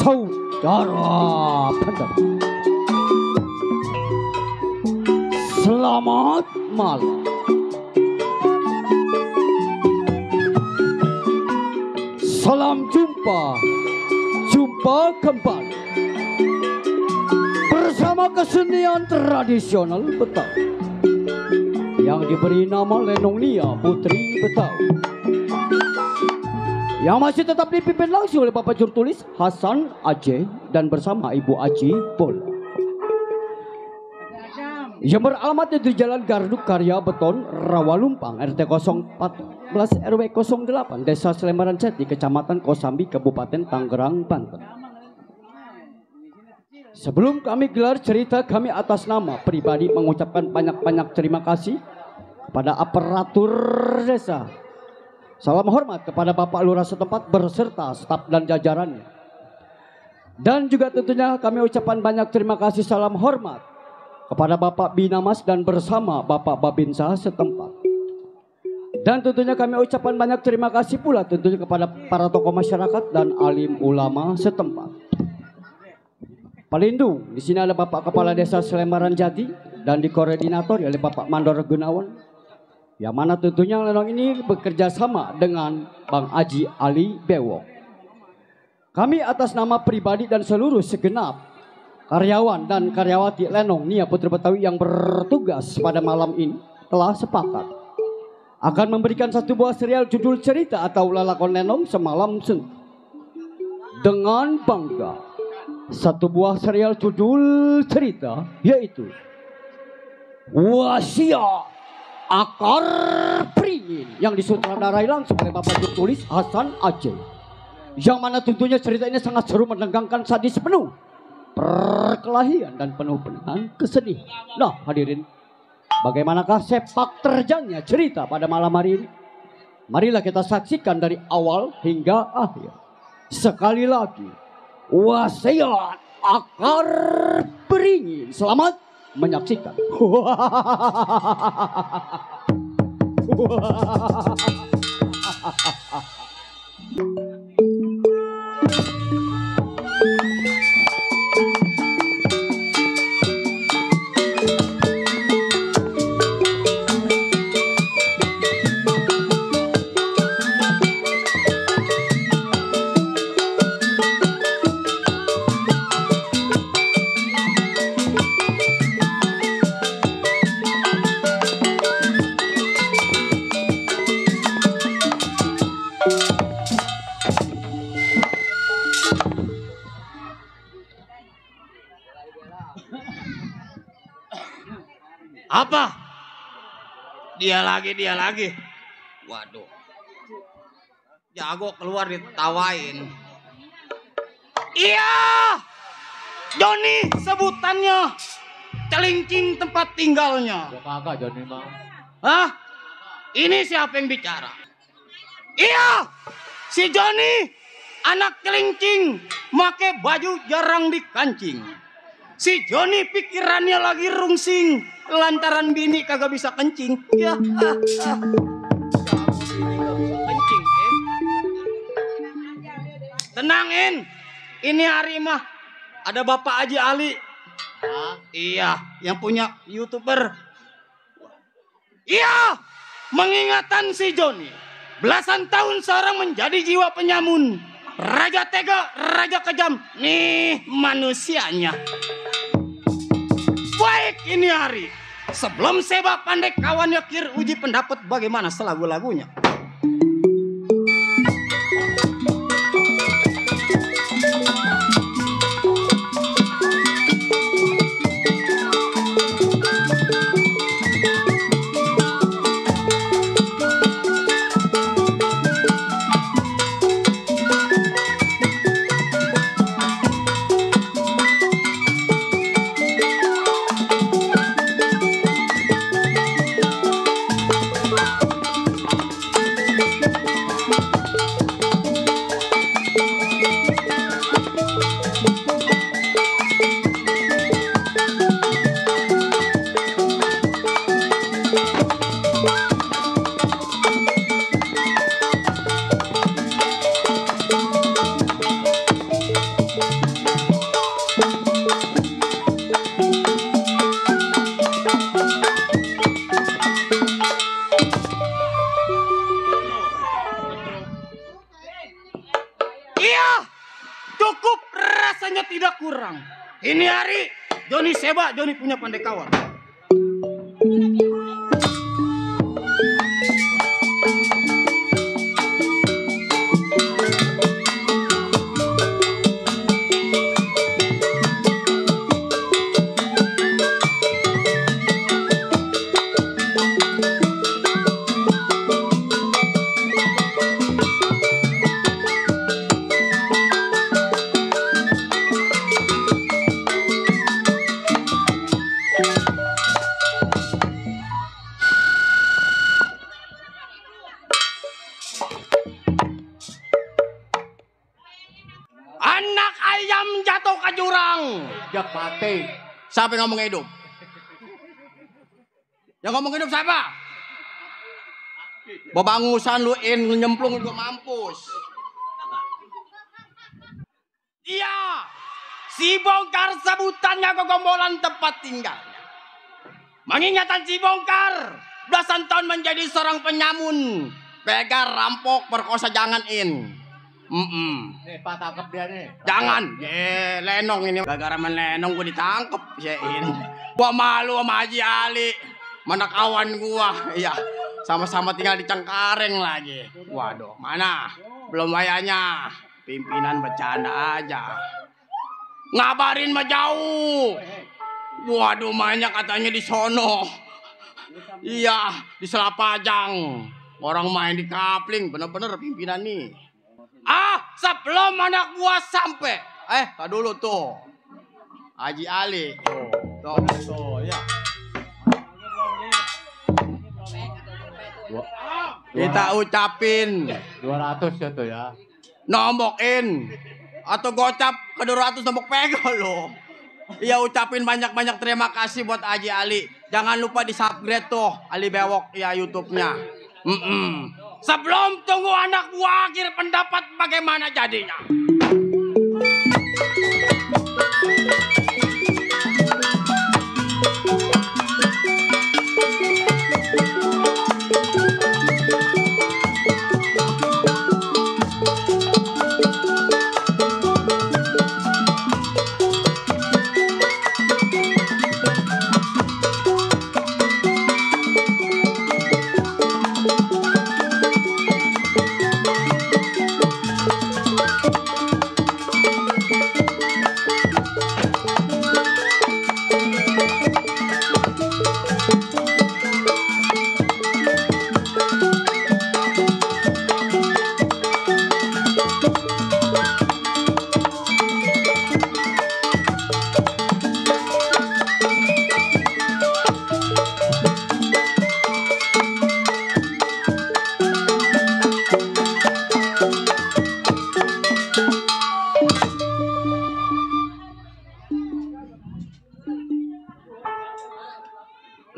saudara pendengar. Selamat malam. Salam jumpa kembali bersama kesenian tradisional Betawi yang diberi nama Lenong Nia Putri Betawi, yang masih tetap dipimpin langsung oleh Bapak Jurtulis Hasan Aceh dan bersama Ibu Aji Bola, yang beralamat di Jalan Garduk Karya Beton Rawalumpang RT 014 RW 08 Desa Selemaran Jati Kecamatan Kosambi Kabupaten Tangerang Banten. Sebelum kami gelar cerita, kami atas nama pribadi mengucapkan banyak-banyak terima kasih kepada aparatur desa. Salam hormat kepada Bapak Lurah setempat berserta staf dan jajarannya. Dan juga tentunya kami ucapkan banyak terima kasih salam hormat kepada Bapak Binamas dan bersama Bapak Babinsa setempat. Dan tentunya kami ucapkan banyak terima kasih pula tentunya kepada para tokoh masyarakat dan alim ulama setempat. Pelindung, di sini ada Bapak Kepala Desa Selemaran Jati dan dikoordinator oleh Bapak Mandor Gunawan, yang mana tentunya Lenong ini bekerja sama dengan Bang Aji Ali Bewok. Kami atas nama pribadi dan seluruh segenap karyawan dan karyawati Lenong Nia Putri Betawi yang bertugas pada malam ini telah sepakat akan memberikan satu buah serial judul cerita atau lalakon Lenong Semalam Sendu. Dengan bangga, satu buah serial judul cerita yaitu Wasiat Akar Beringin yang disutradarai langsung oleh Bapak Jurtulis Hasan Aceh, yang mana tentunya cerita ini sangat seru, menegangkan, sadis, penuh perkelahian dan penuh dengan kesedihan. Nah hadirin, bagaimanakah sepak terjangnya cerita pada malam hari ini? Marilah kita saksikan dari awal hingga akhir. Sekali lagi, Wasiat Akar Beringin. Selamat menyaksikan. Apa? Dia lagi. Waduh. Jago keluar ditawain. Iya. Joni sebutannya. Celincing tempat tinggalnya. Ya kagak Joni mau. Hah? Ini siapa yang bicara? Iya. Si Joni anak celincing, make baju jarang dikancing. Si Joni pikirannya lagi rungsing lantaran bini kagak bisa kencing. Ya. Kencing, Tenang, Ini hari mah ada Bapak Haji Ali. Iya, yang punya YouTuber. Iya, mengingatkan si Joni. Belasan tahun seorang menjadi jiwa penyamun. Raja tega, raja kejam. Nih manusianya. Baik ini hari. Sebelum Seba Pandai kawannya kir uji pendapat bagaimana selagu-lagunya. orang. Ini hari Joni Seba, Joni punya pandai kawan. Anak ayam jatuh ke jurang. Jak mati. Siapa yang ngomong hidup? Yang ngomong hidup siapa? Bebangusan lu nyemplung lu mampus. Iya, si Bongkar sebutannya kegombolan tempat tinggalnya. Mengingatkan si Bongkar, belasan tahun menjadi seorang penyamun, begal, rampok, perkosa, janganin. Nih, Pak tangkep dia nih. Jangan, lenong ini. Gara-gara menlenong gue ditangkep, Sein. Gua malu sama Haji Ali, mana kawan gua. Iya, sama-sama tinggal di Cengkareng lagi. Waduh, mana? Belum wayanya. Pimpinan bercanda aja. Ngabarin mah jauh. Waduh, mainnya katanya di sono. Iya, di Selapajang. Orang main di kapling, bener-bener pimpinan nih. Sebelum anak gua sampai. Tak dulu tuh. Haji Ali. Tuh, ya. Kita ucapin 200 ya tuh ya. nombokin atau gocap ke 200 nombok pegol lo. Iya, ucapin banyak-banyak terima kasih buat Haji Ali. Jangan lupa di subscribe tuh Ali Bewok ya YouTube-nya. Sebelum tunggu anak gua akhir pendapat bagaimana jadinya.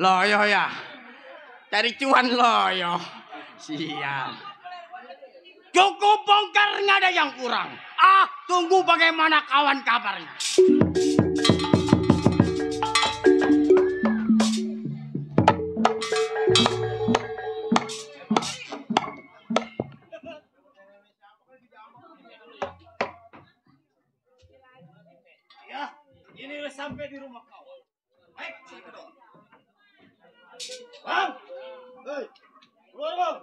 Loyo ya, cari cuan loyo. Siap. Cukup Bongkar, nggak ada yang kurang. Tunggu bagaimana kawan kabarnya. Ya, ini udah sampai di rumah kawan. Baik, saya kedua. Bang! Hei! Keluar, Bang!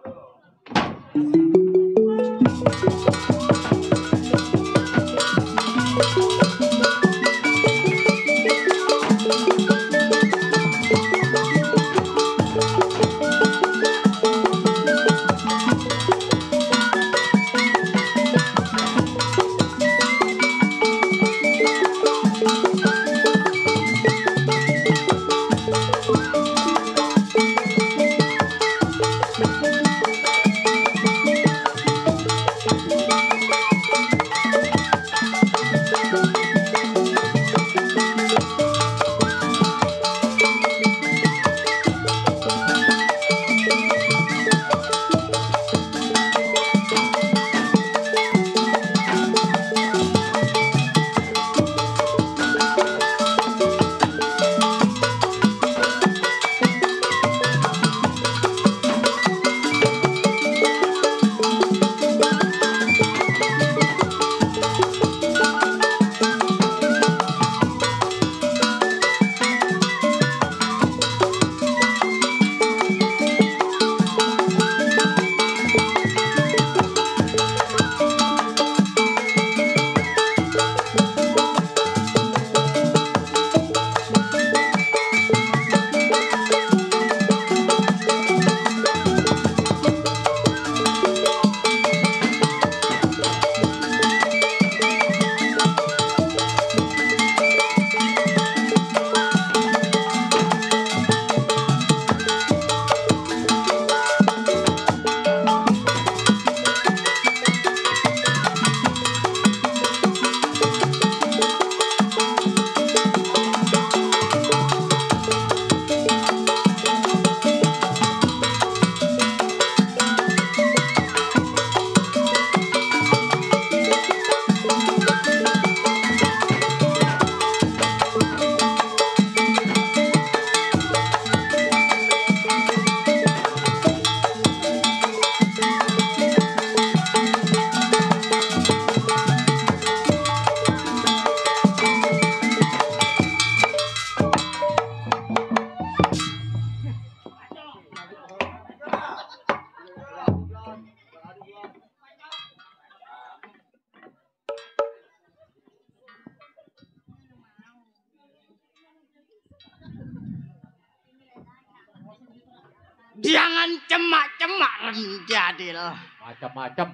Jangan cemak-cemak Jadil. Macam-macam.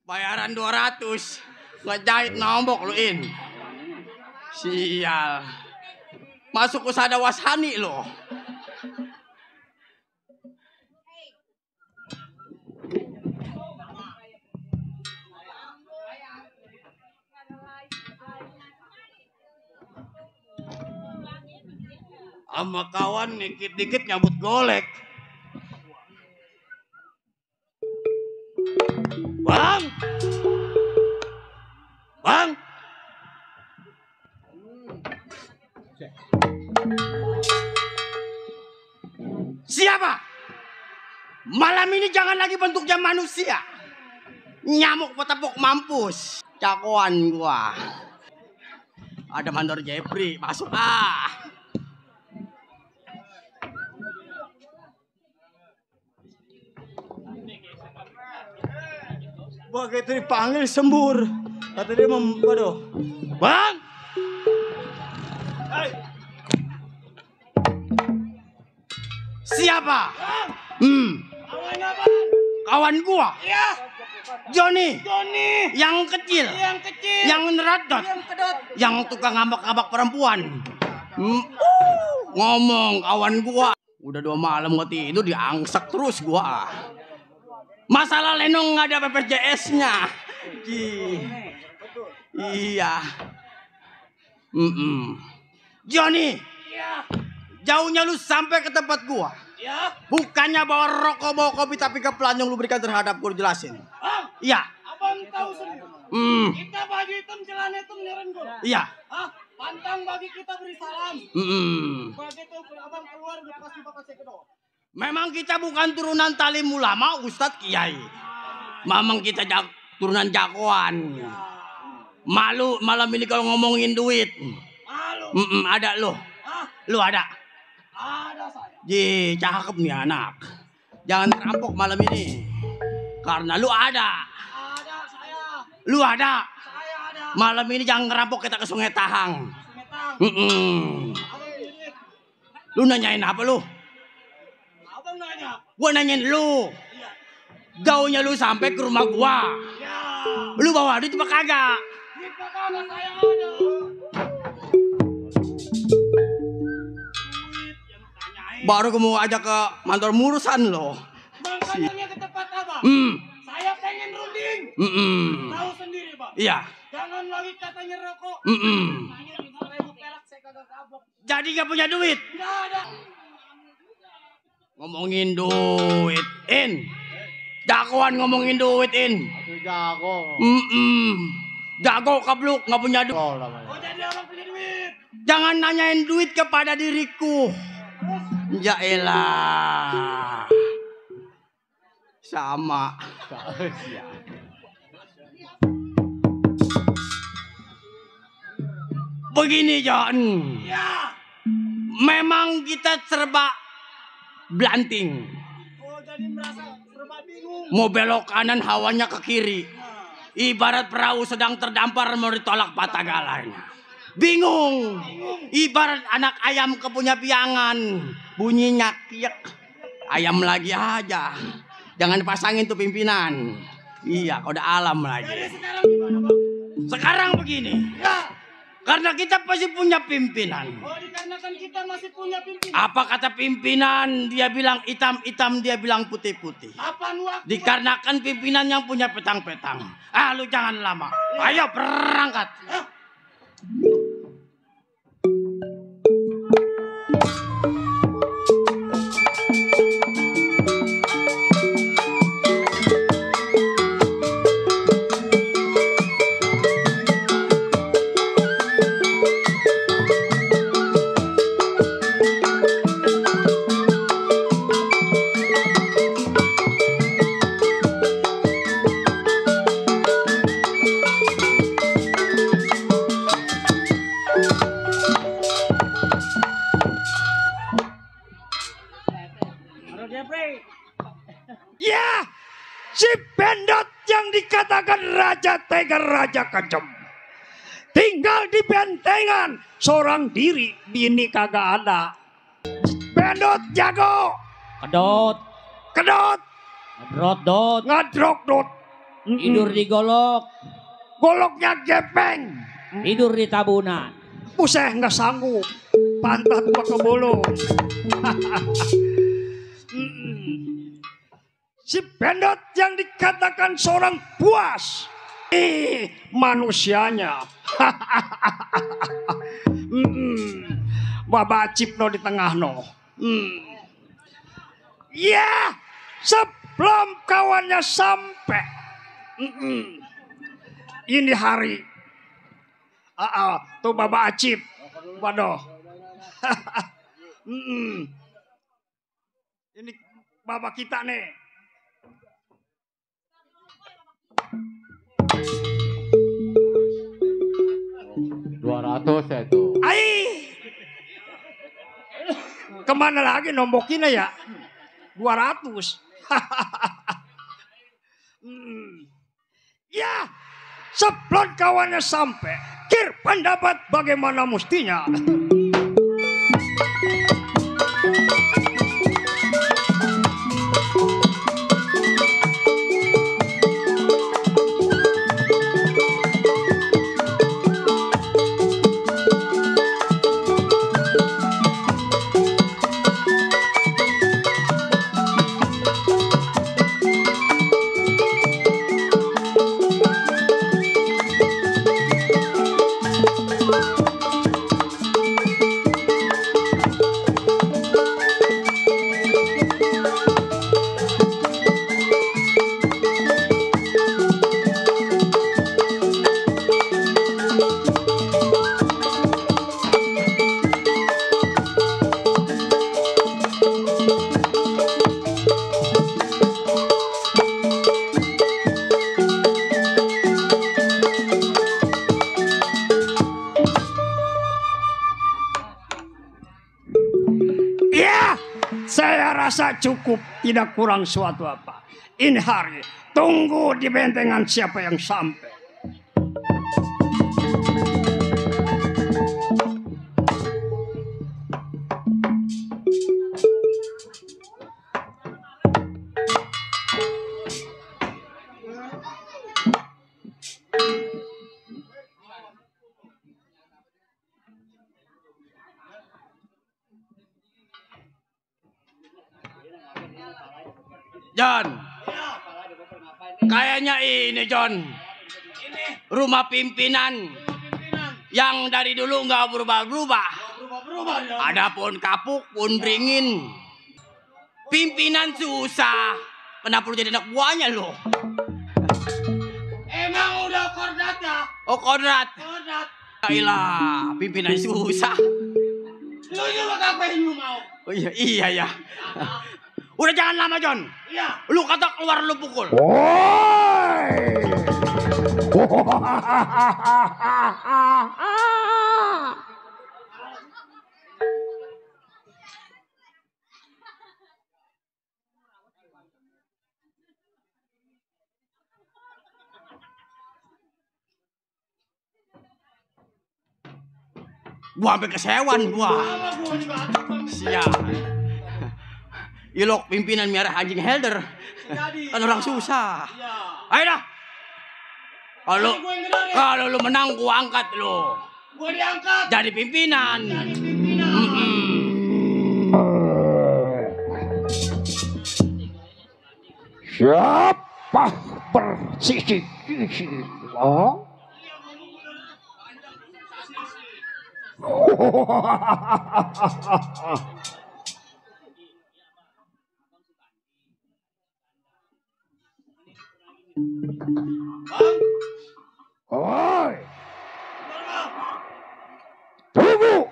Bayaran 200. Ngejahit nombok lu In. Sial. Masuk usada Washani lo. Sama kawan dikit-dikit nyabut golek. Bang! Bang! Siapa? Malam ini jangan lagi bentuknya manusia. Nyamuk petepuk mampus. Cakoan gua. Ada mandor Jepri, masuk ah. Begitu dipanggil sembur. Kata dia waduh. Bang! Hai. Siapa? Kawan gua. Iya. Johnny. Yang kecil. Yang neradot. Yang tukang ngambak-ngambak perempuan. Ngomong kawan gua. Udah 2 malam gua tidur diangsak terus gua. Masalah Lenong nggak ada BPJS-nya. Iya. Johnny. Jauhnya lu sampai ke tempat gua. Bukannya bawa rokok, bawa kopi, tapi kepelanjong lu berikan terhadap gua, jelasin. Iya. Abang tahu sendiri. Kita baju hitam, celana hitam, nyeren gua. Iya. Pantang bagi kita beri salam. Begitu abang keluar udah pasti bapak saya kedua. Memang kita bukan turunan talim ulama, Ustadz Kiai. Memang kita turunan jagoan. Malu malam ini kalau ngomongin duit. Malu. Ada lo. Lu ada. Ada saya. Cakep nih anak. Jangan rampok malam ini. Karena lu ada. Ada saya. Lu ada. Saya ada. Malam ini jangan ngerampok kita ke Sungai Tahang. Semetang. Abang duit. Lu nanyain apa lu? Abang nanya. Gua nanyain lu. Jauhnya lu sampai ke rumah gua. Ya. Lu bawa duit apa kagak? Duit kagak saya ada. Baru kamu ajak ke kantor murusan lo. Makanya ke tempat abang. Saya pengen runding. Tahu sendiri bang. Iya. Jangan lagi katanya rokok. Tanya 5.000 perak saya kagak kabok. Jadi gak punya duit. Nggak ada. Ngomongin duit, In. Jagoan ngomongin duit, In. Aduh jago. Jago kabluk nggak punya duit. Oh namanya. Oh jadi orang punya duit. Jangan nanyain duit kepada diriku. Ya elah. Sama. Begini John. Ya. Memang kita serba blanting. Oh jadi merasa serba bingung. Mau belok kanan hawanya ke kiri. Ibarat perahu sedang terdampar mau ditolak patah galanya. Bingung. Ibarat anak ayam kepunya piangan. Bunyinya kiek. Ayam lagi aja. Jangan pasangin tuh pimpinan. Iya, udah alam lagi. Jadi sekarang gimana bang? Sekarang begini. Ya. Karena kita pasti punya pimpinan. Oh dikarenakan kita masih punya pimpinan. Apa kata pimpinan? Dia bilang hitam-hitam, dia bilang putih-putih. Apaan waktu? Dikarenakan pimpinan yang punya petang-petang. Ah, lu jangan lama. Ayo berangkat. Ya, si Pendot yang dikatakan Raja Tega Raja Kejem. tinggal di bentengan, seorang diri, bini kagak ada. Bendot jago, Kedot. kedot, Ngedrot dot. ngadrok dot. Tidur di golok. Goloknya gepeng. Tidur di tabunan. Puseh nggak sanggup, pantat gua kebulu. Si Bendot yang dikatakan seorang puas, manusianya. Bapak Cipno di tengah no. Ya, sebelum kawannya sampai. Ini hari. Tuh Bapak Acip. Waduh. Ini Bapak kita nih. $200 ya itu. Kemana lagi nombokinnya ya? 200. Ya, sebelum kawannya sampai, kir pendapat bagaimana mustinya. Saya rasa cukup, tidak kurang suatu apa. Ini hari, tunggu di bentengan siapa yang sampai. John, kayaknya ini John, rumah pimpinan yang dari dulu nggak berubah-berubah. Adapun kapuk pun beringin. Pimpinan susah, kenapa lu jadi anak buahnya lo? Emang udah kodrat ya? Oh kodrat. Kodrat. Iyalah, pimpinan susah. Lu juga kagak mau. Oh iya ya. Udah jangan lama John. Iya. Lu kata keluar lu pukul. Gua sampai kesewan gua. Siap. Ilok pimpinan merah anjing Helder. Kan orang susah. Ayo dah. Kalau lu menang gua angkat lu. Gua diangkat. Jadi pimpinan. Jadi pimpinan. Siapa bersisik? Oh? Oi. Tunggu.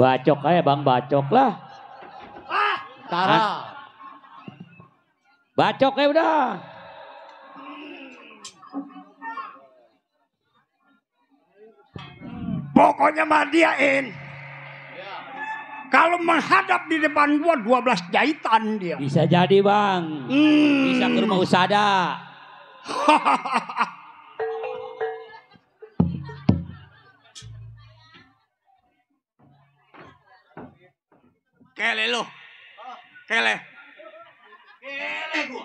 Bacok aja bang, bacok lah. Tara. Bacok ya udah. Pokoknya mah diain. Kalau menghadap di depan gua 12 jahitan dia. Bisa jadi bang. Bisa ke rumah usada. Kele lu. Kele. Kele gua.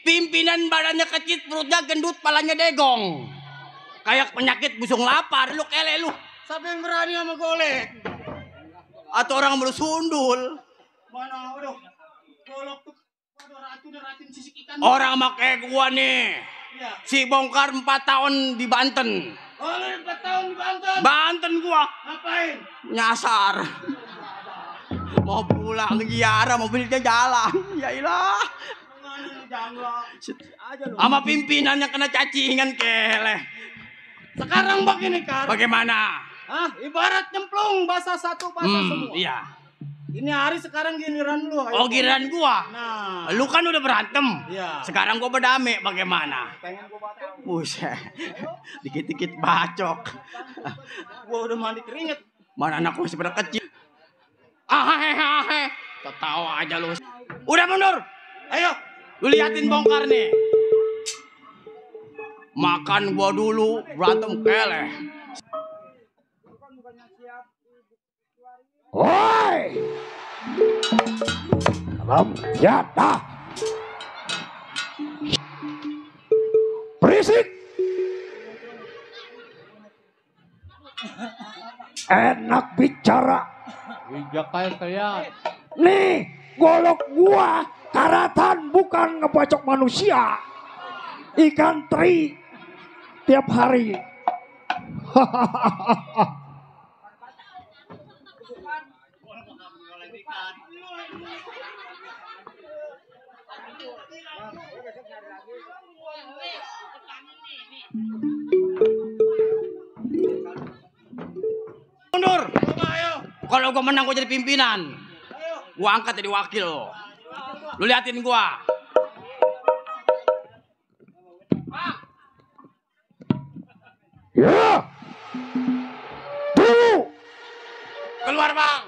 Pimpinan badannya kecil, perutnya gendut, palanya degong. Kayak penyakit busung lapar, lu kele lu. Siapa yang berani sama golek? Atau orang bersundul. Mana, waduh. Golok tuh. Waduh, racun sisik ikan. Orang make gua nih. Iya. Si bongkar 4 tahun di Banten. Oh, lu 4 tahun di Banten. Banten gua. Ngapain? Nyasar. Mau pulang Giara, mobilnya jalan. Ya ilah. Mana lu jangla? Aja lu. Sama pimpinannya kena cacingan kele. Sekarang begini, Kar. Bagaimana? Hah? Ibarat nyemplung basah satu basah semua. Iya. Ini hari sekarang giliran lu. Ayo. Oh giliran gua. Nah. Lu kan udah berantem. Iya. Sekarang gua berdamai. Bagaimana? Pengen gua batal. Buset. Dikit-dikit bacok. Gua udah mandi keringet. Mana anak gua masih pada kecil. Ahehehe. Tertawa aja lu. Udah mundur. Ayo. Lu liatin bongkar nih. Makan gua dulu. Berantem keleh. Woi! Salam jatah. Berisik. Enak bicara. Bijak kayak kalian. Nih, golok gua karatan bukan ngebacok manusia. Ikan teri tiap hari. Hahaha. Mundur. Coba ayo. Kalau gua menang gua jadi pimpinan. Gua angkat jadi wakil lo. Lu liatin gua. Ya. Tunggu. Keluar bang.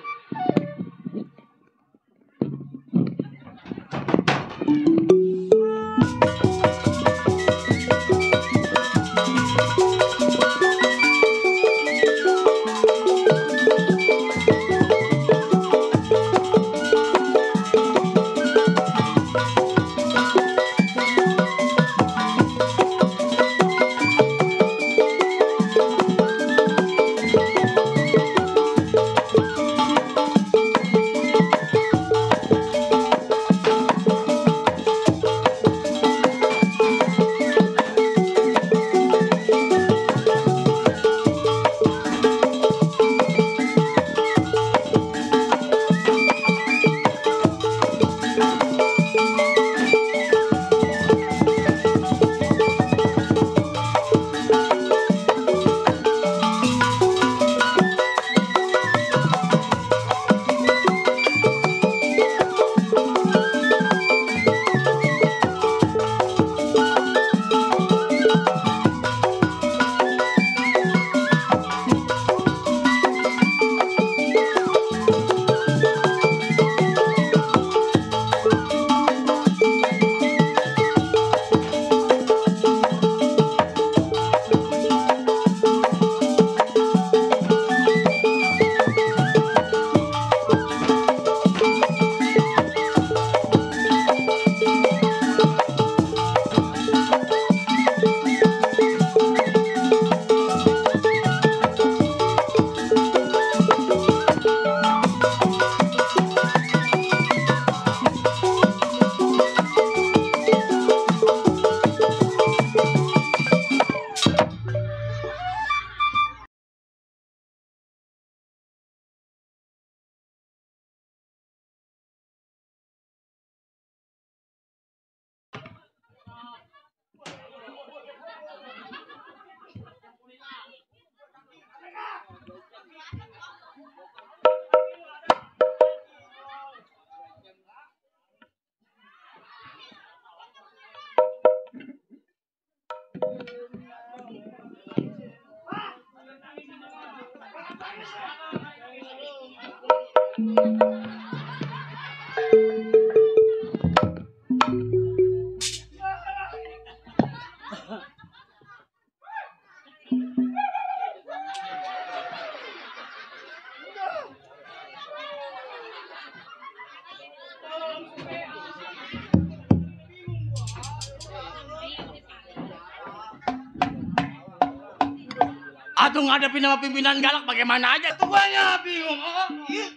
Atuh ngadepin sama pimpinan galak bagaimana aja tuh banyak bingung.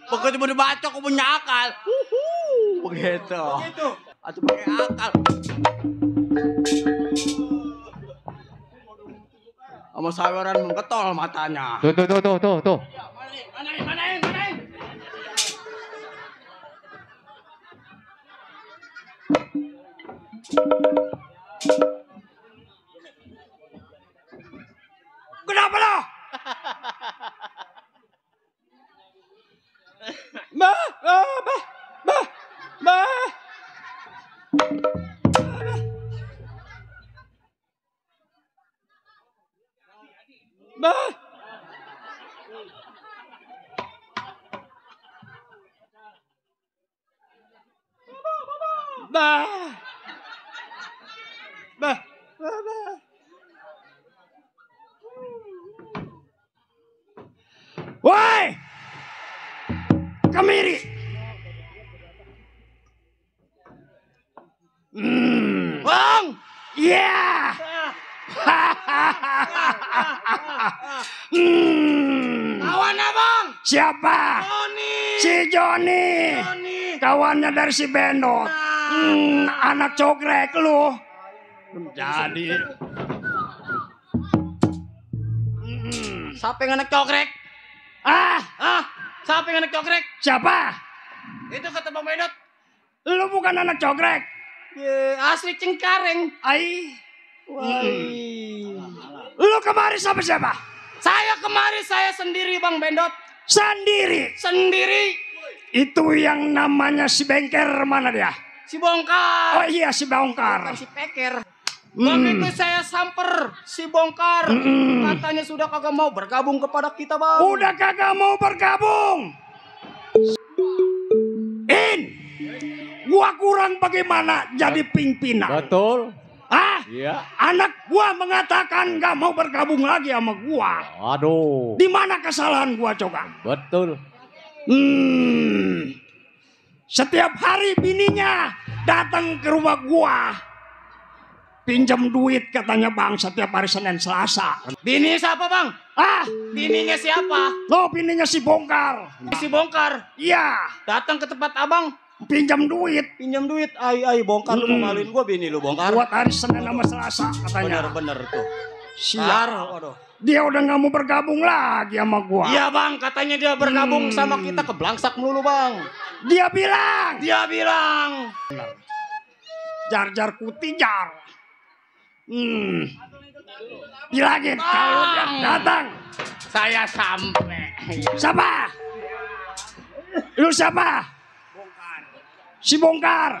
Begitu mau dibaca aku punya akal. Begitu. Atuh pakai akal. Sama saweran mengketol matanya. Tuh. Manain. Kenapa lo? Bah. Woi! Kemiri. Bang! Iya. Kawannya bang! Siapa? Joni! Si Joni. Kawannya dari si Bendot. Anak cogrek lu. Jadi. Siapa yang anak cokrek? Siapa yang anak cokrek? Siapa? Itu kata Bang Bendot. Lu bukan anak cogrek. Asli Cengkareng. Lu kemari sama siapa? Saya kemari saya sendiri Bang Bendot. Sendiri. Itu yang namanya si Bengker mana dia? Si Bongkar. Oh iya si Bongkar. Bukan si Peker. Begitu saya samper si Bongkar. Katanya sudah kagak mau bergabung kepada kita Bang. Udah kagak mau bergabung. Gua kurang bagaimana jadi pimpinan. Betul. Iya. Anak gua mengatakan gak mau bergabung lagi sama gua. Aduh. Di mana kesalahan gua coba? Betul. Setiap hari bininya datang ke rumah gua. Pinjam duit katanya Bang setiap hari Senin Selasa. Bini siapa Bang? Bininya siapa? Lo bininya si Bongkar. Si Bongkar. Iya. Datang ke tempat abang. Pinjam duit. Ay Bongkar lu mau malin gua bini lu Bongkar. Buat hari Senin sama Selasa katanya. Bener tuh. Siap. Waduh. Dia udah gak mau bergabung lagi sama gua. Iya Bang, katanya dia bergabung sama kita ke Blangsak melulu Bang. Dia bilang. Jar kutijar. Bilangin kalau dia datang. Saya sampai. Siapa? Lu siapa? Si Bongkar.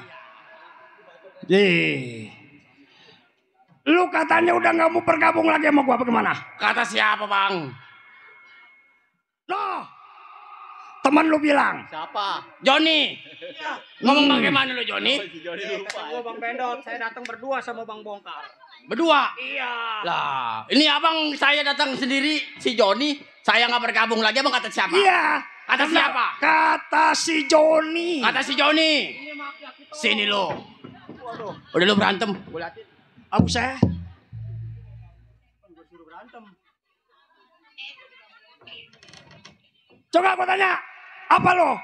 Lu katanya udah gak mau bergabung lagi sama gua bagaimana? Kata siapa Bang? Teman lu bilang. Siapa? Joni. Ngomong bagaimana lu Joni? Gua Bang Bendot, saya datang berdua sama Bang Bongkar. Berdua? Iya. Lah, ini abang saya datang sendiri, si Joni. Saya nggak bergabung lagi, abang kata siapa? Iya. Kata siapa? Kata si Joni. Kata si Joni. Sini lo. Udah lu berantem. Aku saya. Coba aku tanya, apa lo?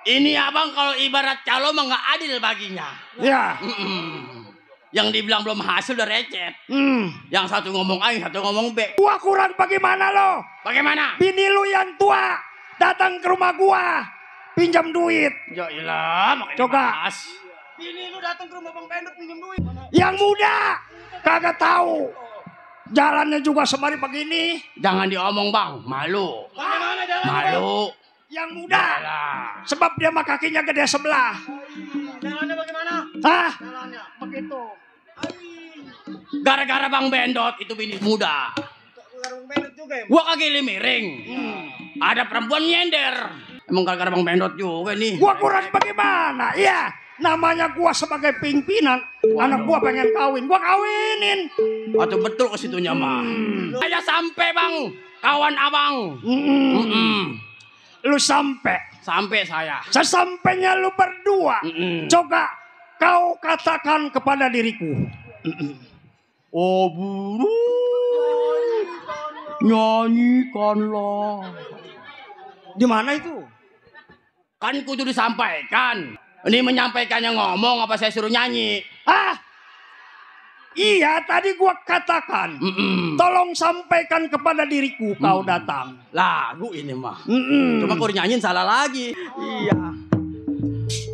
Ini abang kalau ibarat calo mah nggak adil baginya. Ya. Yang dibilang belum hasil udah recet. Yang satu ngomong A, yang satu ngomong B. Gua kurang bagaimana lo? Bagaimana? Bini lu yang tua datang ke rumah gua, pinjam duit. Ya ilah, makanya Coba. bahas. Bini lu datang ke rumah Bang Bendot pinjam duit. Yang muda kagak tahu. Jalannya juga semari begini. Jangan diomong bang, malu. Bagaimana jalan? Malu. Yang muda. Yalah. Sebab dia mah kakinya gede sebelah. Jalannya bagaimana? Jalannya begitu. Gara-gara Bang Bendot itu bini muda. Bang Bendot juga ya? Gua kaki miring. Ada perempuan nyender. Emang gara-gara Bang Bendot juga nih. Gua kurang bagaimana? Iya, namanya gua sebagai pimpinan, anak gua pengen kawin, gua kawinin. Atau betul ke situnya mah. Saya sampai Bang, kawan abang. Lu sampai saya. Sesampainya lu berdua, coba kau katakan kepada diriku. Oh burung, nyanyikanlah. Di mana itu? Kan kudu disampaikan. Ini menyampaikannya ngomong apa saya suruh nyanyi? Ah, iya tadi gua katakan. Tolong sampaikan kepada diriku kau datang. Lagu ini mah. Cuma kudu nyanyiin salah lagi. Iya.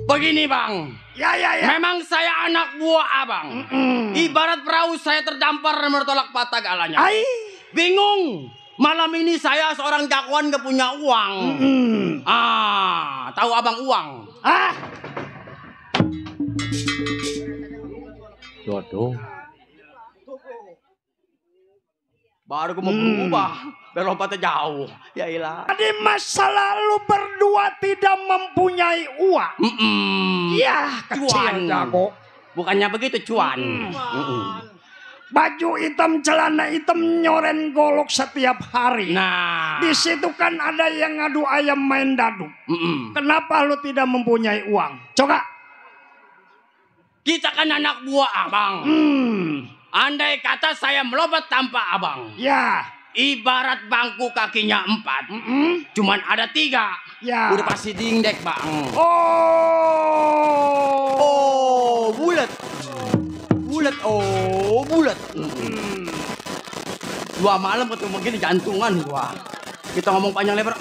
Begini Bang. Ya. Memang saya anak buah abang. Ibarat perahu saya terdampar bertolak patah galanya. Ai. Bingung. Malam ini saya seorang jagoan gak punya uang. Tahu abang uang? Dodo. Baru gue mau berubah. Biar lompatnya jauh. Ya ilah. Di masa lalu berdua tidak mempunyai uang. Iya, kecil jago. Bukannya begitu cuan. Baju hitam, celana hitam, nyoren golok setiap hari. Nah, di situ kan ada yang ngadu ayam main dadu. Kenapa lu tidak mempunyai uang? Coba. Kita kan anak buah abang. Andai kata saya melompat tanpa abang. Ya. Ibarat bangku kakinya 4. Cuman ada 3. Ya. Udah pasti dingdek bang. Oh, bulat. Bulat. 2 malam ketemu begini jantungan gua. Kita ngomong panjang lebar.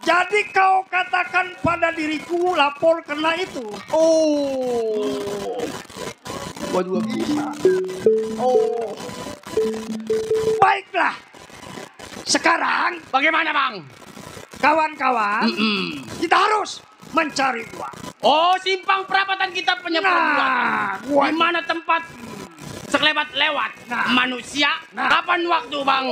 Jadi kau katakan pada diriku lapor kena itu. Gua juga bisa. Baiklah. Sekarang Bagaimana bang? kawan-kawan, kita harus mencari uang. Simpang perapatan kita punya Nah, di mana tempat sekelebat lewat manusia? Kapan waktu bang?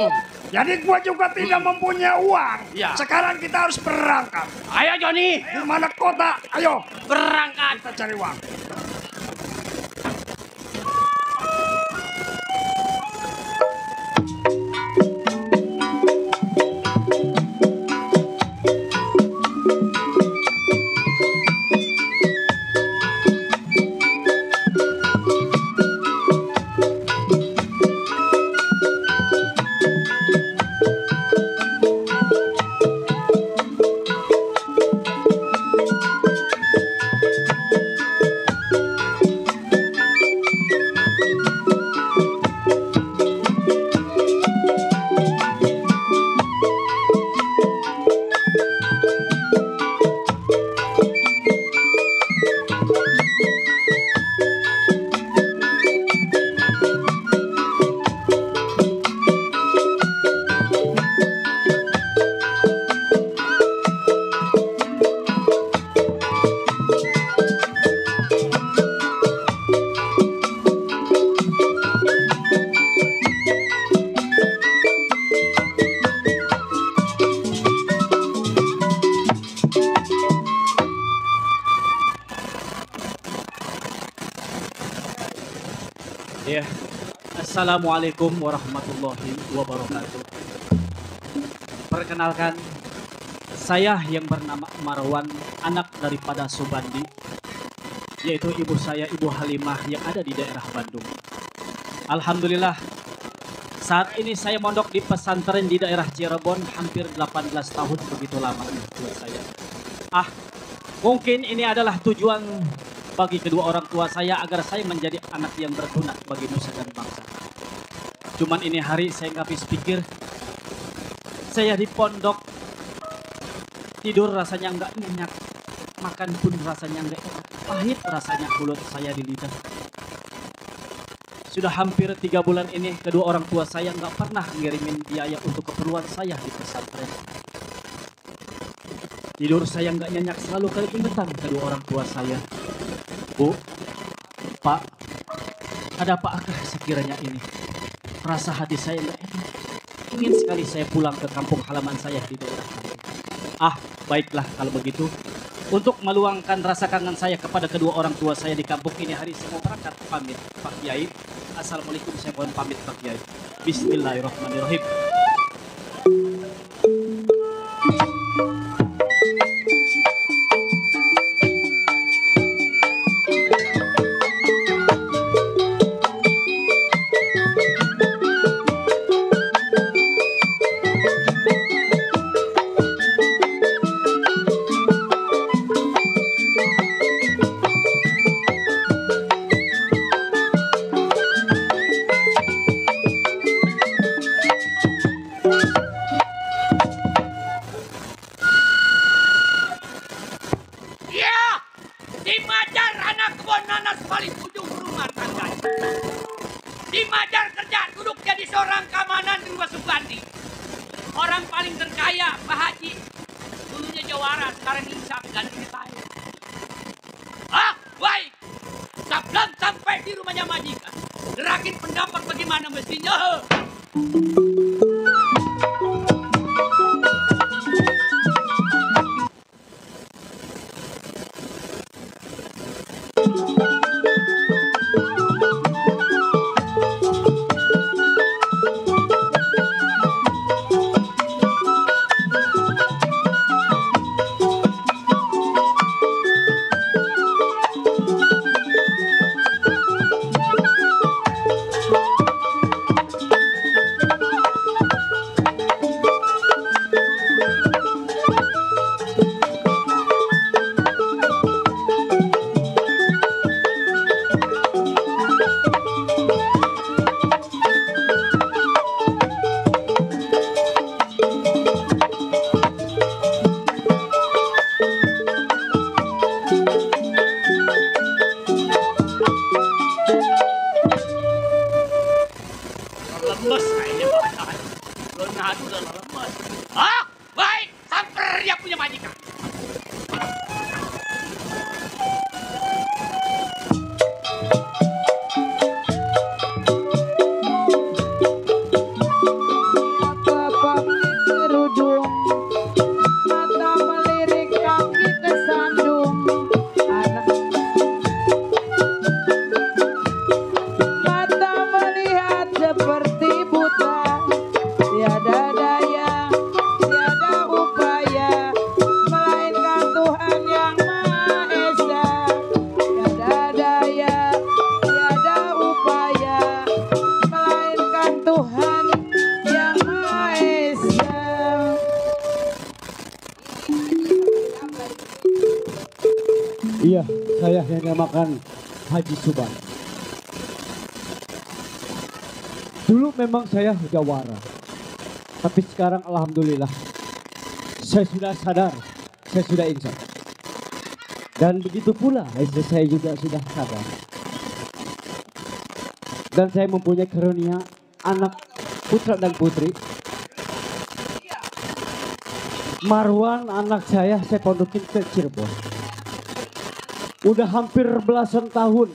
Jadi gua juga tidak mempunyai uang. Ya. Sekarang kita harus berangkat. Ayo Joni, Di mana kota? Ayo berangkat. kita cari uang. Ya, Assalamualaikum warahmatullahi wabarakatuh. Perkenalkan, saya yang bernama Marwan, anak daripada Subandi, yaitu ibu saya, Ibu Halimah yang ada di daerah Bandung. Alhamdulillah, saat ini saya mondok di pesantren di daerah Cirebon hampir 18 tahun, begitu lama buat saya. Mungkin ini adalah tujuan bagi kedua orang tua saya agar saya menjadi anak yang berguna bagi nusa dan bangsa. Cuman ini hari saya nggak habis pikir. Saya di pondok, tidur rasanya nggak nyenyak, makan pun rasanya nggak enak, pahit rasanya mulut saya di lidah. Sudah hampir 3 bulan ini kedua orang tua saya nggak pernah ngirimin biaya untuk keperluan saya di pesantren. Tidur saya nggak nyenyak, selalu keingetan kedua orang tua saya. Bu, Pak, ada apakah sekiranya ini? Rasa hati saya nggak enak. ingin sekali saya pulang ke kampung halaman saya di daerah Bantul. Ah, baiklah kalau begitu. Untuk meluangkan rasa kangen saya kepada kedua orang tua saya di kampung ini, hari saya mau berangkat pamit Pak Kiai. Assalamualaikum, saya mohon pamit Pak Kiai. Bismillahirrahmanirrahim. Ya, di Majar anak kebun nanas paling ujung rumah tangga. Di Majar kerja duduk jadi seorang keamanan di rumah Subandi. Orang paling terkaya Pak Haji. Dulunya jawara, sekarang insaf ganti saya. Ah, baik. Sebelum sampai di rumahnya majikan, gerakin pendapat bagaimana mestinya. Lemes kayaknya badan. Lenas udah lemes. Ah, baik. Samper dia punya majikan. Bapak kerudung, mata melirik kaki kesandung, anak mata melihat seperti buta, tiada daya, tiada upaya, melainkan Tuhan yang Maha Esa. Tiada daya, tiada upaya, melainkan Tuhan yang Maha Esa. Iya, saya yang namakan Haji Suban. Dulu memang saya jawara, tapi sekarang alhamdulillah saya sudah sadar, saya sudah insaf. Dan begitu pula istri saya juga sudah sadar. Dan saya mempunyai karunia anak putra dan putri. Marwan anak saya pondokin ke Cirebon. Udah hampir belasan tahun.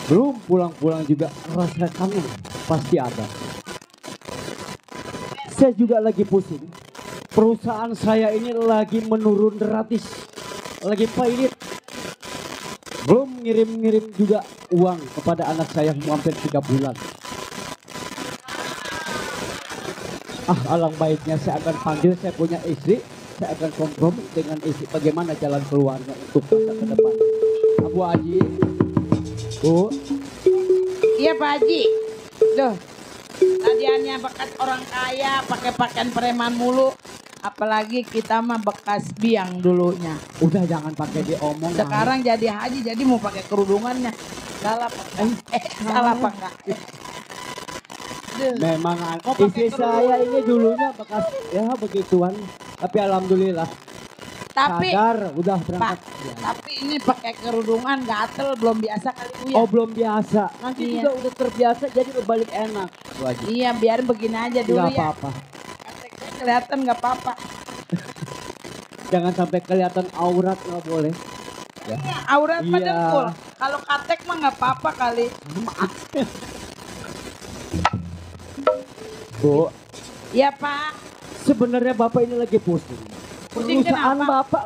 Belum pulang-pulang juga, rasa kangen pasti ada. Saya juga lagi pusing. Perusahaan saya ini lagi menurun drastis. Lagi pailit. Belum ngirim-ngirim juga uang kepada anak saya hampir 3 bulan. Ah, alang baiknya saya akan panggil, saya punya istri. Saya akan kompromi dengan istri bagaimana jalan keluarnya untuk masa ke depan. Abu Haji, Bu, Iya Pak Haji. Duh, tadiannya bekas orang kaya pakai pakaian preman mulu. Apalagi kita mah bekas biang dulunya. udah jangan pakai diomong. Sekarang jadi haji, jadi mau pakai kerudungannya. Salah Pak. Salah Pak Kak. Duh. Memang Mau pakai istri kerudung. saya ini dulunya bekas ya begituan. Tapi alhamdulillah Tapi sadar udah Pak, berangkat. Ya. tapi ini pakai kerudungan gatel belum biasa kali Uya. Oh belum biasa. Nanti Iya. juga udah terbiasa jadi berbalik enak. Bu Haji. Iya, biar begini aja dulu Nggak ya. apa-apa. Keteknya kelihatan nggak apa-apa. Jangan sampai kelihatan aurat, nggak boleh. Ya. Aurat mah Iya. dengkul. Kalau katek mah nggak apa-apa kali. Bu, Ya Pak. sebenarnya Bapak ini lagi pusing. Pusing Perusahaan kenapa? Bapak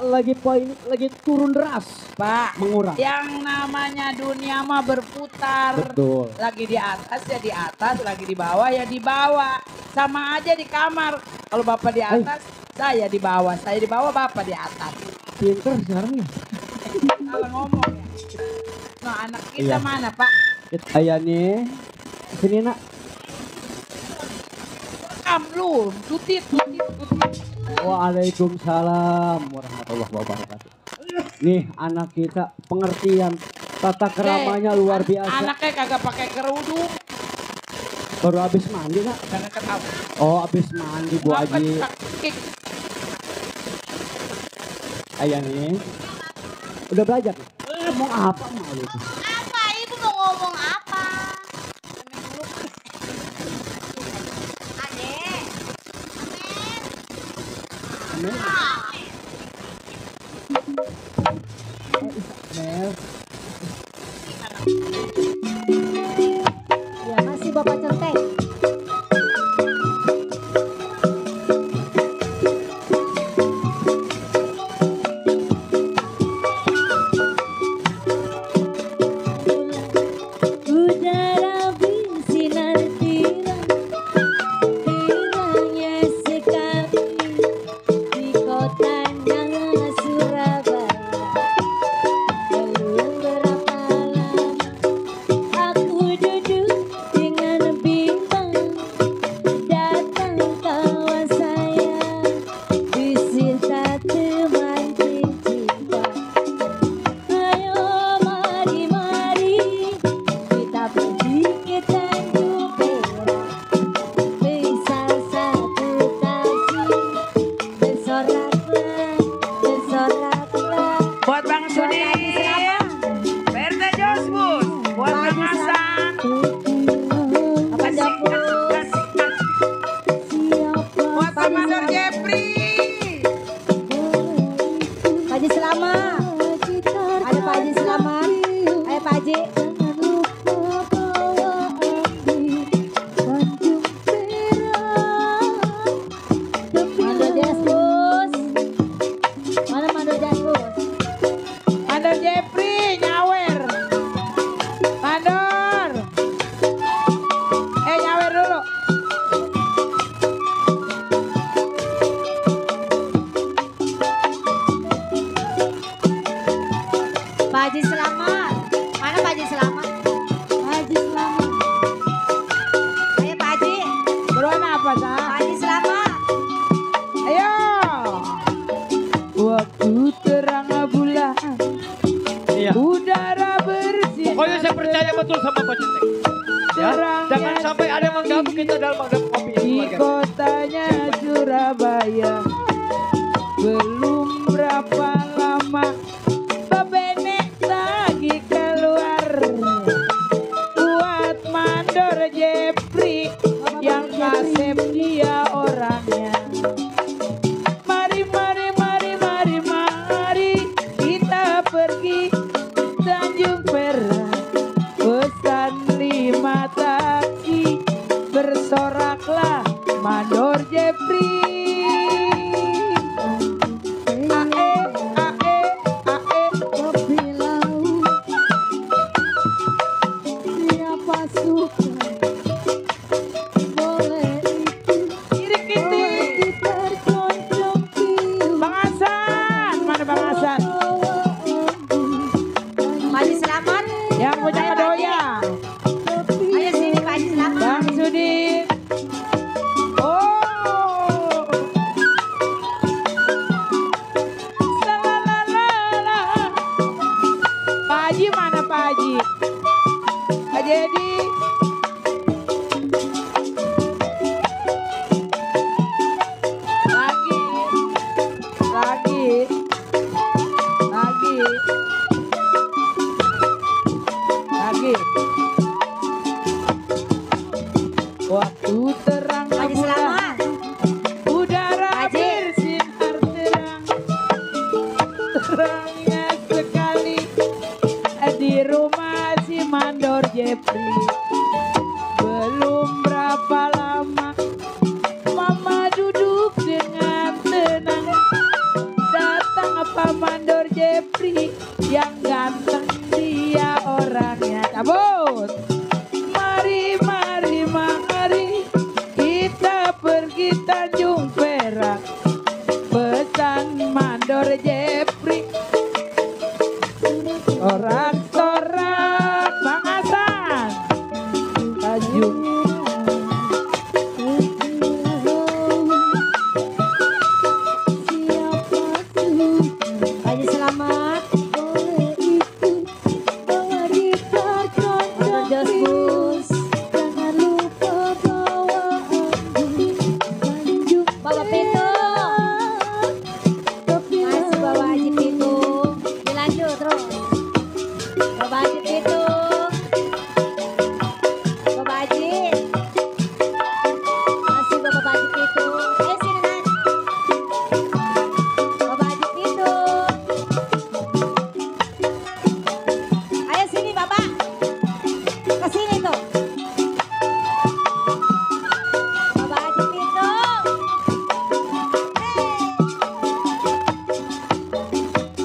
lagi turun deras. Pak, Mengurang. yang namanya dunia mah berputar. Betul. Lagi di atas ya di atas, lagi di bawah ya di bawah. Sama aja di kamar. Kalau Bapak di atas, saya di bawah. Saya di bawah, Bapak di atas. Pinter sekarang ya. Kalau ngomong ya. Nah, anak kita Iya. mana, Pak? Ayah nih. Sini nak. Lu, tutit. Waalaikumsalam warahmatullahi wabarakatuh. Nih anak kita pengertian tata keramanya luar biasa. Anaknya kagak pakai kerudung. Baru habis mandi nak. Jangan ketawa. Oh habis mandi Bu Aji. Ayah nih. Udah belajar nih? Ngomong apa malu itu? Apa? Ibu mau ngomong apa? Adek. Mel. Mel. Ya masih Bapak contek. Udara bersinar terang, terangnya sekali di kotanya Surabaya. Belum berapa lama aku duduk dengan bimbang, datang kawan saya, disinta teman cinta. Ayo mari kita pergi ke Tanjung Perak, besar satu kasih, bersoraklah. Buat Bang Sudin. PRT Josbus. Buat Bang Hasan. Apa dapur? Buat Pak Mandor Jepri. Pak Haji Selamat. Ada Pak Haji Selamat. Ayo Pak Haji. Mandor Jasbus. Mana Mandor Jasbus? Mandor Jepri nyawer. Mandor. Nyawer dulu. Pak Haji Selamat. Mana Pak Haji Selamat? Pak Haji Selamat. Ayo Pak Haji. Beruan apa, Sa? Pak Haji Selamat. Ayo. Waktu terang bulan. Iya. Udara bersih. Pokoknya saya percaya betul sama Pak Centek. Ya, jangan sampai ada yang mengganggu kita dalam menghadap kopi Di keluarga. kotanya Surabaya. Belum berapa lama bebenek lagi keluar. Buat Mandor Jepri yang kasep dia orangnya. Mari kita pergi Tanjung Perak, pesan 5 taksi, bersoraklah Mandor Jepri. Siapa suka boleh Irik itu. tercontrong Bang Hasan, mana Bang Hasan? Pak Haji Selamat. Yang punya kedoya. Ayo sini Pak Haji Selamat. Bang Sudin. Oh. Salalalala. Pak Haji mana Pak Haji? Pak Jadi. Lagi. Waktu terang Pak Haji bulan, Selamat. udara Haji. bersinar terang, terangnya sekali di rumah si Mandor Jepri. Belum berapa lama Mandor Jepri yang ganteng dia orangnya. Cabut. Mari mari mari kita pergi Tanjung Perak. Pesan Mandor Jepri sorak-sorak Bang Hasan Tanjung. Pak Haji selamat. Motor Jos Bus. Bawa Pitung. Masih bawa Haji Pitung. Dilanjut terus. Bawa Haji Pitung. Bawa Haji. Masih bawa Haji Pitung. Sini Nan. Bawa Haji Pitung. Ayo sini Bapak. Ke sini tuh. Bawa Haji Pitung.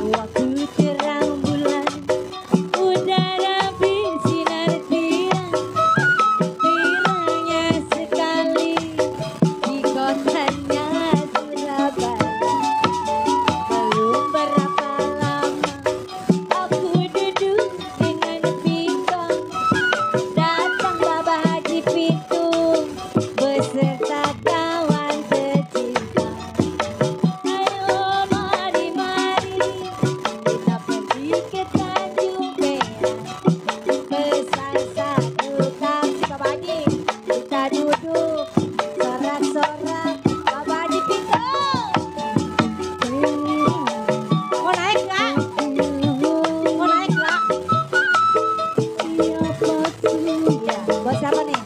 Waktu terang bulan, udara bersinar terang, hilangnya sekali di kotanya Surabaya. Belum berapa lama aku duduk dengan pitung, datang Bapak Haji Pitung beserta kawan tercinta. Ayo mari mari kita pergi ke Tanjung Perak. Pesan satu taksi Bapak Haji, kita duduk sorak-sorak Bapak Haji Pitung. Mau naik nggak? Mau naik nggak? Iya, buat siapa nih?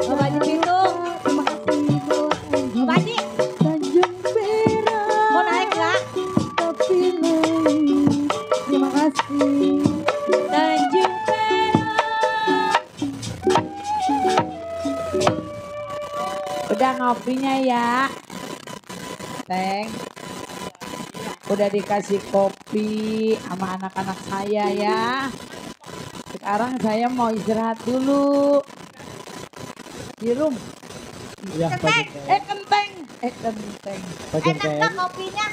Bapak Haji Pitung. Bapak Haji, mau naik nggak? Terima kasih. Tanjung Perak. Udah ngopinya ya, Teng. Udah dikasih kopi sama anak-anak saya ya. Sekarang saya mau istirahat dulu. Di room. Ya, Kenteng. Pak Kenteng. Enak nggak kopinya?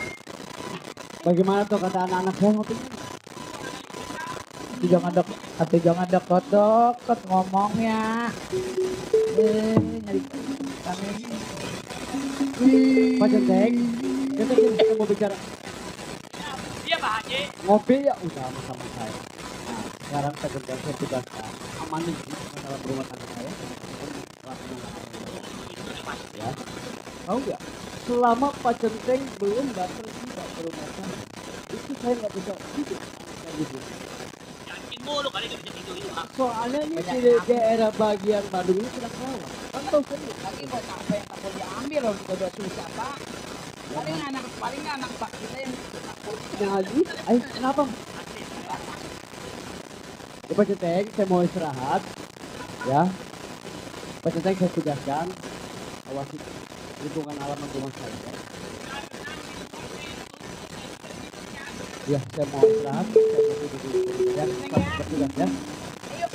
Bagaimana tuh kata anak-anak saya ngopinya? Jangan deket-deket ngomongnya. Nyari kami. Pak Centeng, kita mau bicara. Iya Pak Haji. Ngopi ya udah sama saya. Nah, sekarang Pak Centeng saya tugaskan amanin dalam rumah tangga saya. Ya, tahu nggak? Selama Pak Centeng belum datang juga ke rumah saya, itu saya nggak bisa tidur. Kayak gitu. Yakin mulu kali nggak bisa tidur itu Pak. Soalnya ini di daerah bagian Bandung ini sedang rawan. Kan tahu sendiri. Lagi buat apa yang tak boleh diambil loh, udah susah Pak. Paling anak Pak kita yang Yang lagi, ayo kenapa? Ya, Pak Centeng, saya mau istirahat. Ya, Pak Centeng saya tugaskan awasi lingkungan halaman rumah saya. Ya, saya mau istirahat. Saya mau duduk dulu. Ya, selamat bertugas ya. Ayo,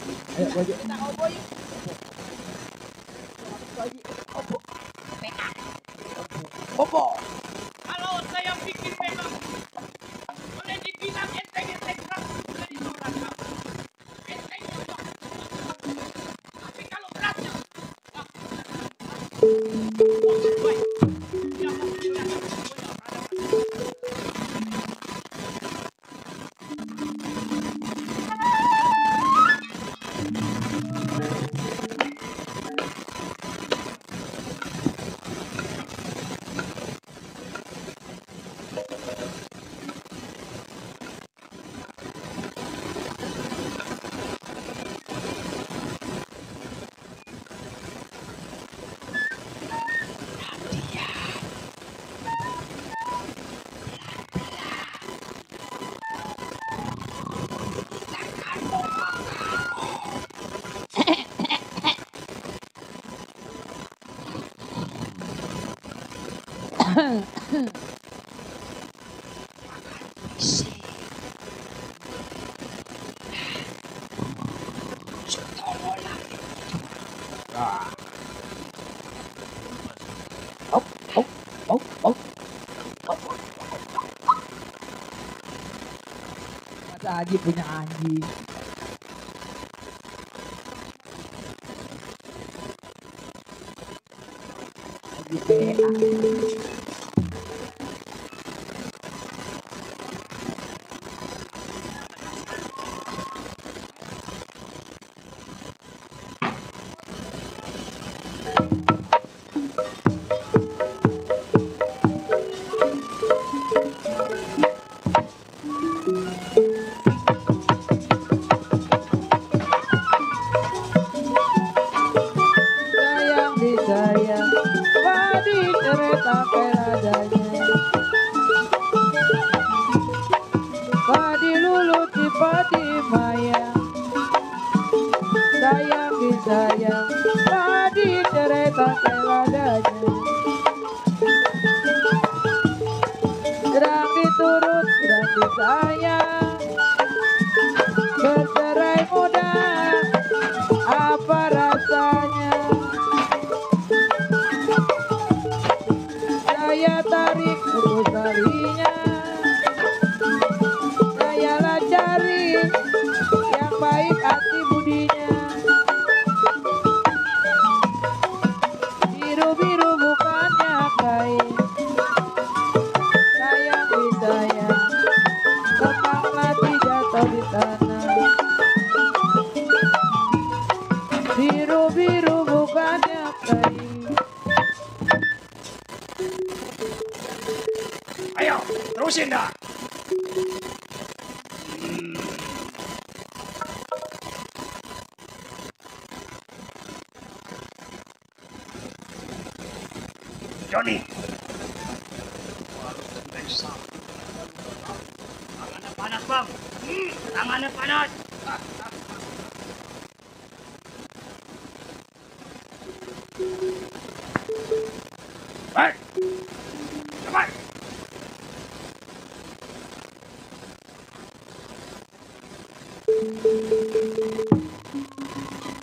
Bu Haji. kita ngobrol yuk. Bobo. Kalau saya bikin memang boleh dibilang enteng-enteng dari seorang kamu. Enteng juga. Tapi kalau beratnya, baik. Dia mau menjelaskan semuanya pada Masa Haji punya anjing. Haji PA. Sayang disayang, padi cerita peladanya. Padi luluti padi mayang. Sayang disayang, padi cerita peladanya. Sedang diturut, sedang disayang. Bercerai muda, apa rasanya? Saya tarik terus talinya, saya lah cari yang baik hati budinya. Biru-biru bukannya kain, sayang disayang, kekang mati jatuh di tanah. Biru-biru bukannya kain. Ayo, terusin dah. Johnny. Tangannya panas, Bang. Tangannya panas. Baik. Cepat.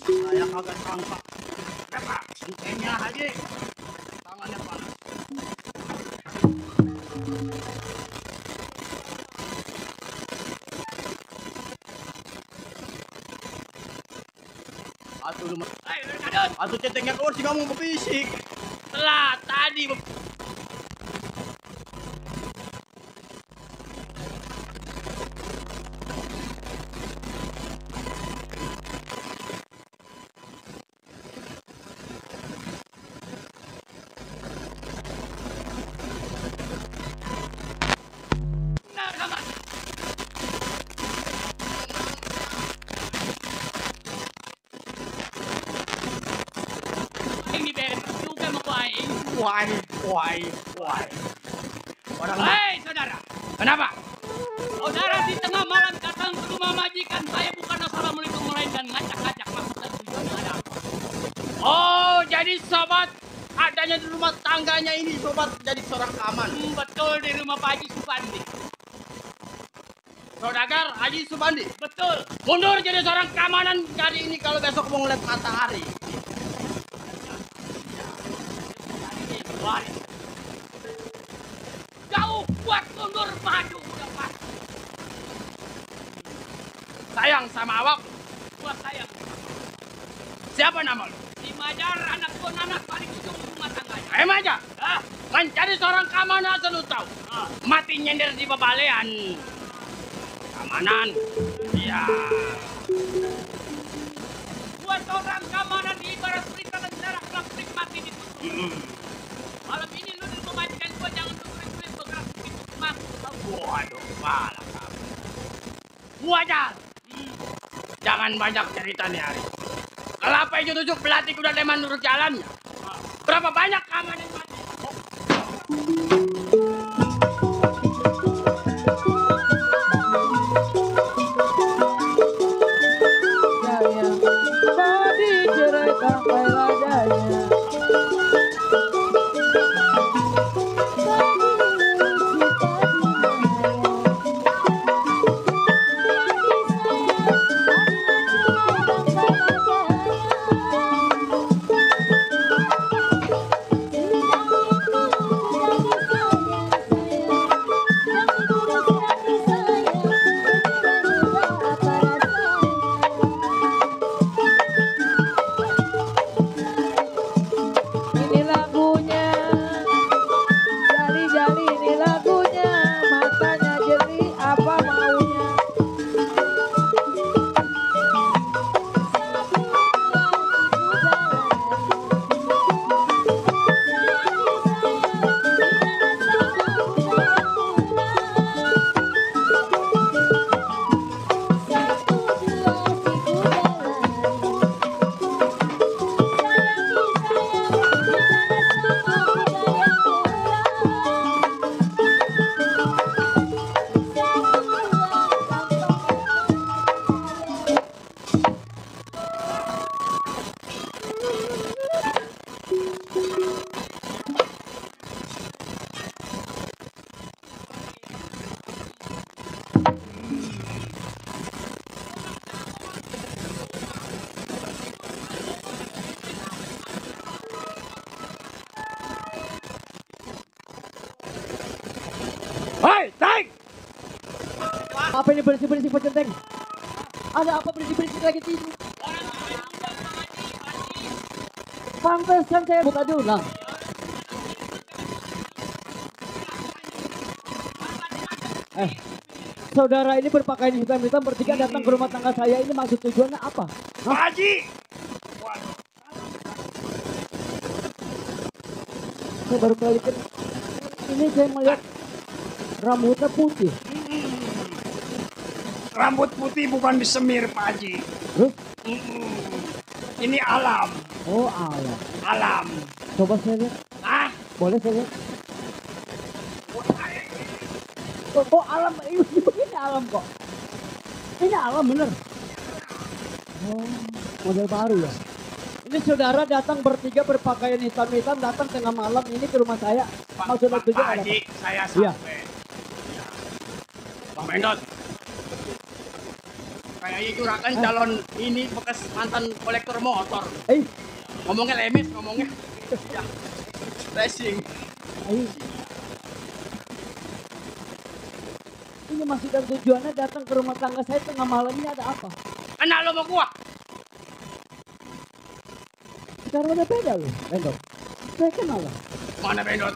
Saya kagak sangka. Kenapa? Sentenya Haji. Tangannya panas. Atuh lu. Atuh centengnya keluar sih kamu berbisik. Telat tadi. Why? Hei saudara, Kenapa? saudara di tengah malam datang ke rumah majikan saya bukan assalamualaikum melainkan ngacak-ngacak maksudnya tujuannya ada apa? Oh, jadi sobat adanya di rumah tangganya ini sobat jadi seorang keamanan. Betul di rumah Pak Haji Subandi. Saudagar Haji Subandi. Betul. Mundur jadi seorang keamanan hari ini kalau besok mau ngeliat matahari. Jauh buat mundur maju udah pasti. Sayang sama awak. Buat sayang. Siapa nama lu? Si Majar anak tuan anak paling ujung rumah tangganya. Aja. Ah, Mencari seorang keamanan asal lu tahu. Mati nyender di bebalean. Keamanan. Iya. buat orang keamanan ibarat berita negara plastik mati di malam ini lu memastikan gua jangan sulit-sulit bergerak begitu mak. Waduh, malah kamu. Wajar. Jangan banyak cerita nih Ari. Kelapa hijau tusuk pelatih udah leman nurut jalannya. Berapa banyak keamanan yang mati? Sayang, padi cerai sampai ladanya. apa ini berisik-berisik Pak Centeng? Ada apa berisik-berisik lagi tidur? Pantesan saya buka diulang. Saudara ini berpakaian hitam-hitam bertiga datang ke rumah tangga saya, ini maksud tujuannya apa? Pak Haji. Saya baru kali ini saya melihat rambutnya putih. Rambut putih bukan disemir Pak Haji. Terus? Ini alam. Oh alam. Alam. Coba saya lihat. Ah, Boleh saya lihat? Oh alam, ini alam kok. Ini alam bener. Oh model baru ya. Ini saudara datang bertiga berpakaian hitam-hitam datang tengah malam ini ke rumah saya. Maksudnya Pak Haji, saya Iya. sampai. Bang Bendot. Kayaknya juragan calon ini bekas mantan kolektor motor. Ngomongnya lemis, ngomongnya. Ya. Racing. Ini maksud dan tujuannya datang ke rumah tangga saya tengah malam ini ada apa? Kenal lo sama gua? Sekarang udah beda loh, Bendot. Saya kenal lah. Mana Bendot?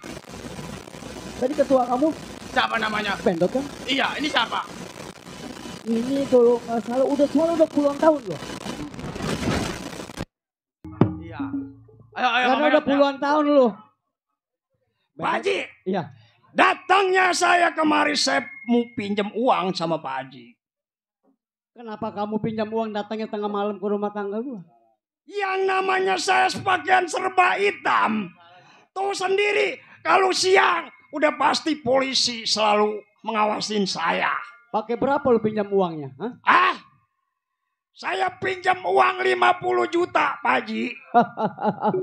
Tadi ketua kamu Siapa namanya? Bendot kan? Iya, ini siapa? Ini kalau nggak salah udah puluhan tahun loh. Iya. Ayo, Karena udah puluhan tahun loh. Pak Haji. Iya. Datangnya saya kemari saya mau pinjam uang sama Pak Haji. Kenapa kamu pinjam uang datangnya tengah malam ke rumah tangga gua? Yang namanya saya sepakaian serba hitam. Tahu sendiri kalau siang udah pasti polisi selalu mengawasin saya. Pakai berapa lu pinjam uangnya? Hah? Ah? Saya pinjam uang 50 juta, Pak Haji.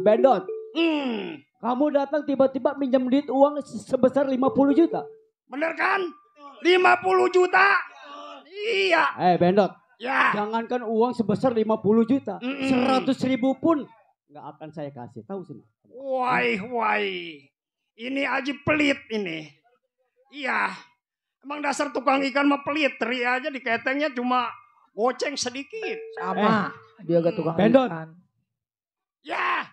Bendot. Hmm. Kamu datang tiba-tiba pinjam duit uang sebesar 50 juta. Bener kan? 50 juta? Iya. Bendot. Ya. Jangankan uang sebesar 50 juta. 100.000 pun nggak akan saya kasih. Tahu sih. Wai. Ini Haji pelit ini. Iya. Emang dasar tukang ikan mah pelit. Teri aja di ketengnya cuma goceng sedikit. Sama. Dia gak tukang Bendot. ikan. Ya.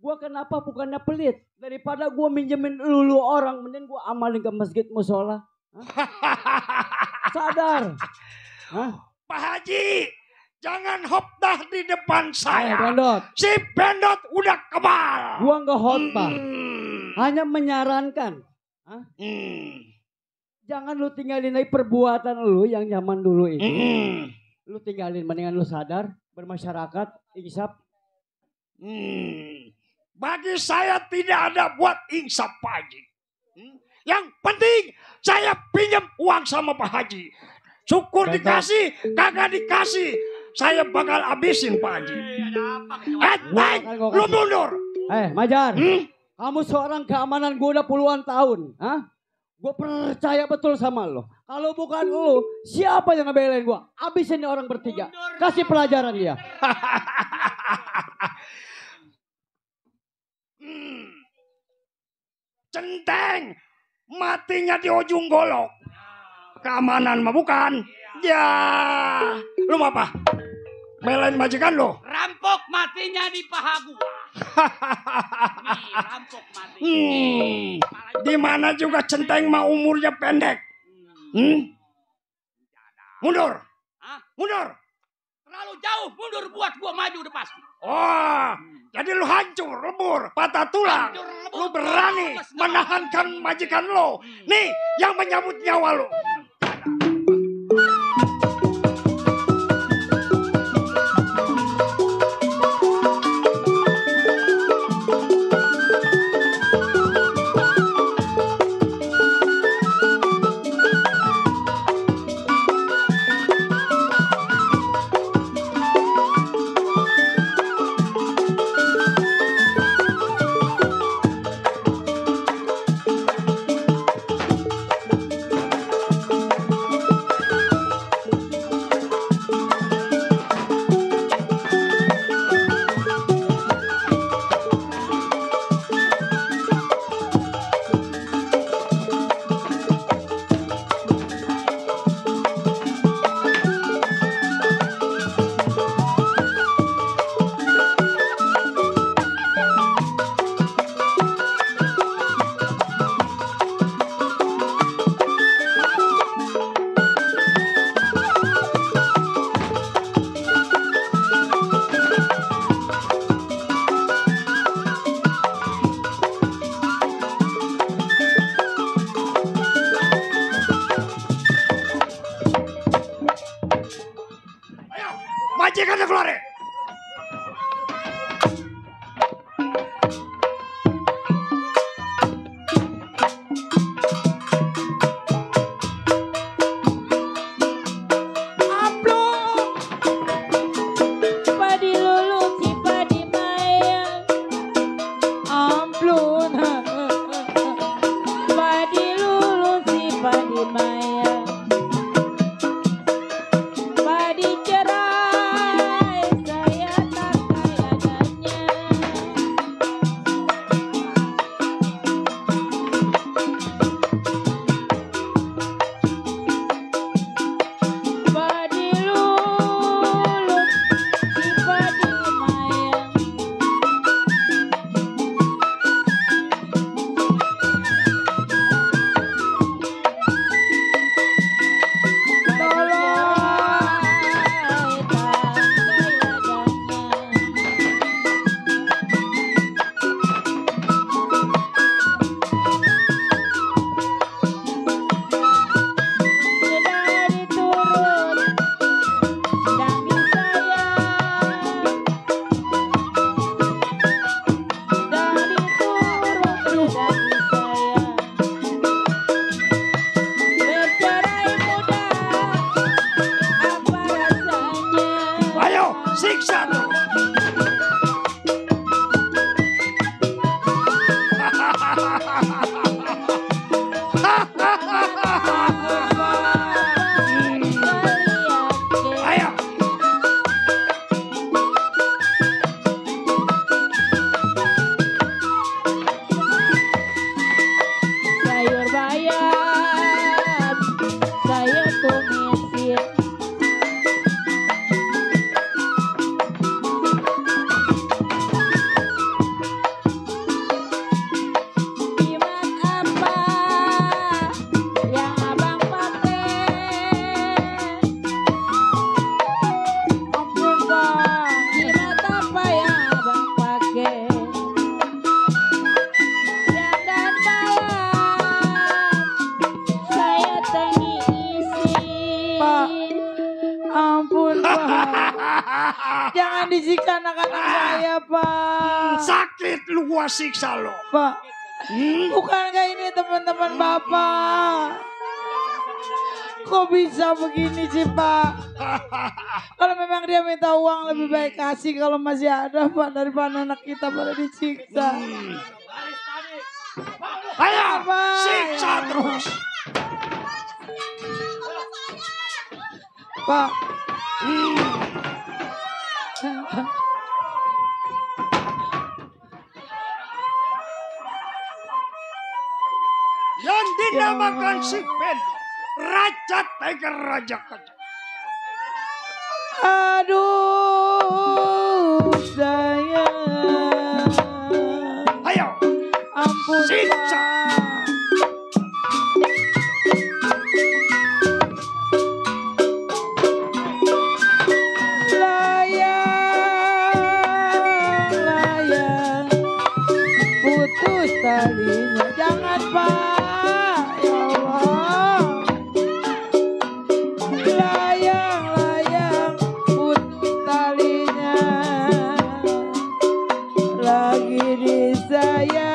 Gua kenapa bukannya pelit? Daripada gua minjemin lulu orang, mending gua amalin ke masjid musola. Sadar. Hah? Pak Haji, jangan hopdah di depan saya. Bendot. Si Bendot udah kebal. Gua nggak hotbar. Hanya menyarankan. Hah? Jangan lu tinggalin lagi perbuatan lu yang zaman dulu itu. Lu tinggalin, mendingan lu sadar, bermasyarakat, insaf. Bagi saya tidak ada buat insaf Pak Haji. Yang penting saya pinjam uang sama Pak Haji. Syukur dikasih, kagak dikasih. Saya bakal habisin Pak Haji. Lu mundur. Majar. Kamu seorang keamanan gue udah puluhan tahun. Hah? Gue percaya betul sama lo. Kalau bukan lo, siapa yang ngebelain gue? Habisin orang bertiga. Kasih pelajaran dia. Centeng. Matinya di ujung golok. Keamanan mah bukan. Ya. Lu mau apa? Belain majikan lo? Rampok matinya di paha gua. Nih, rampok mati. Di mana juga Centeng mah umurnya pendek. Mundur. Mundur. Terlalu jauh mundur buat gua maju udah pasti. Oh, jadi lu hancur, lebur, patah tulang. Lu berani menahankan majikan lo. Nih, yang menyambut nyawa lo. Luna padi lulu si padi maya padi cerai saya tak kayaknya padi lulu si padi maya Ayo, siksa terus. Ayo. Sayur bayam, saya tumisin. Iman apa yang abang pakai? Ampun bang, iman apa yang abang pakai? Siang dan malam saya tangi isi. Pak, ampun Pak, jangan disiksa anak-anak saya Pak. Sakit lu gua siksa lo. Pak, bukankah ini teman-teman Bapak? Kok bisa begini sih Pak? Kalau memang dia minta uang lebih baik kasih kalau masih ada Pak daripada anak kita pada disiksa. Ayo, Pak. siksa terus. Pak, Yang dinamakan si Pedro, Raja Tiger Raja Kecil. aduh sayang, Ayo, ampun siksa. Pak. Layang, putus talinya, jangan Pak, ya Allah. Layang, putus talinya, lagi disayang,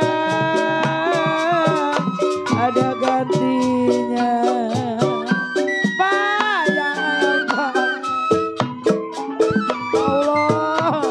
ada gantinya. Pak, jangan Pak. Allah.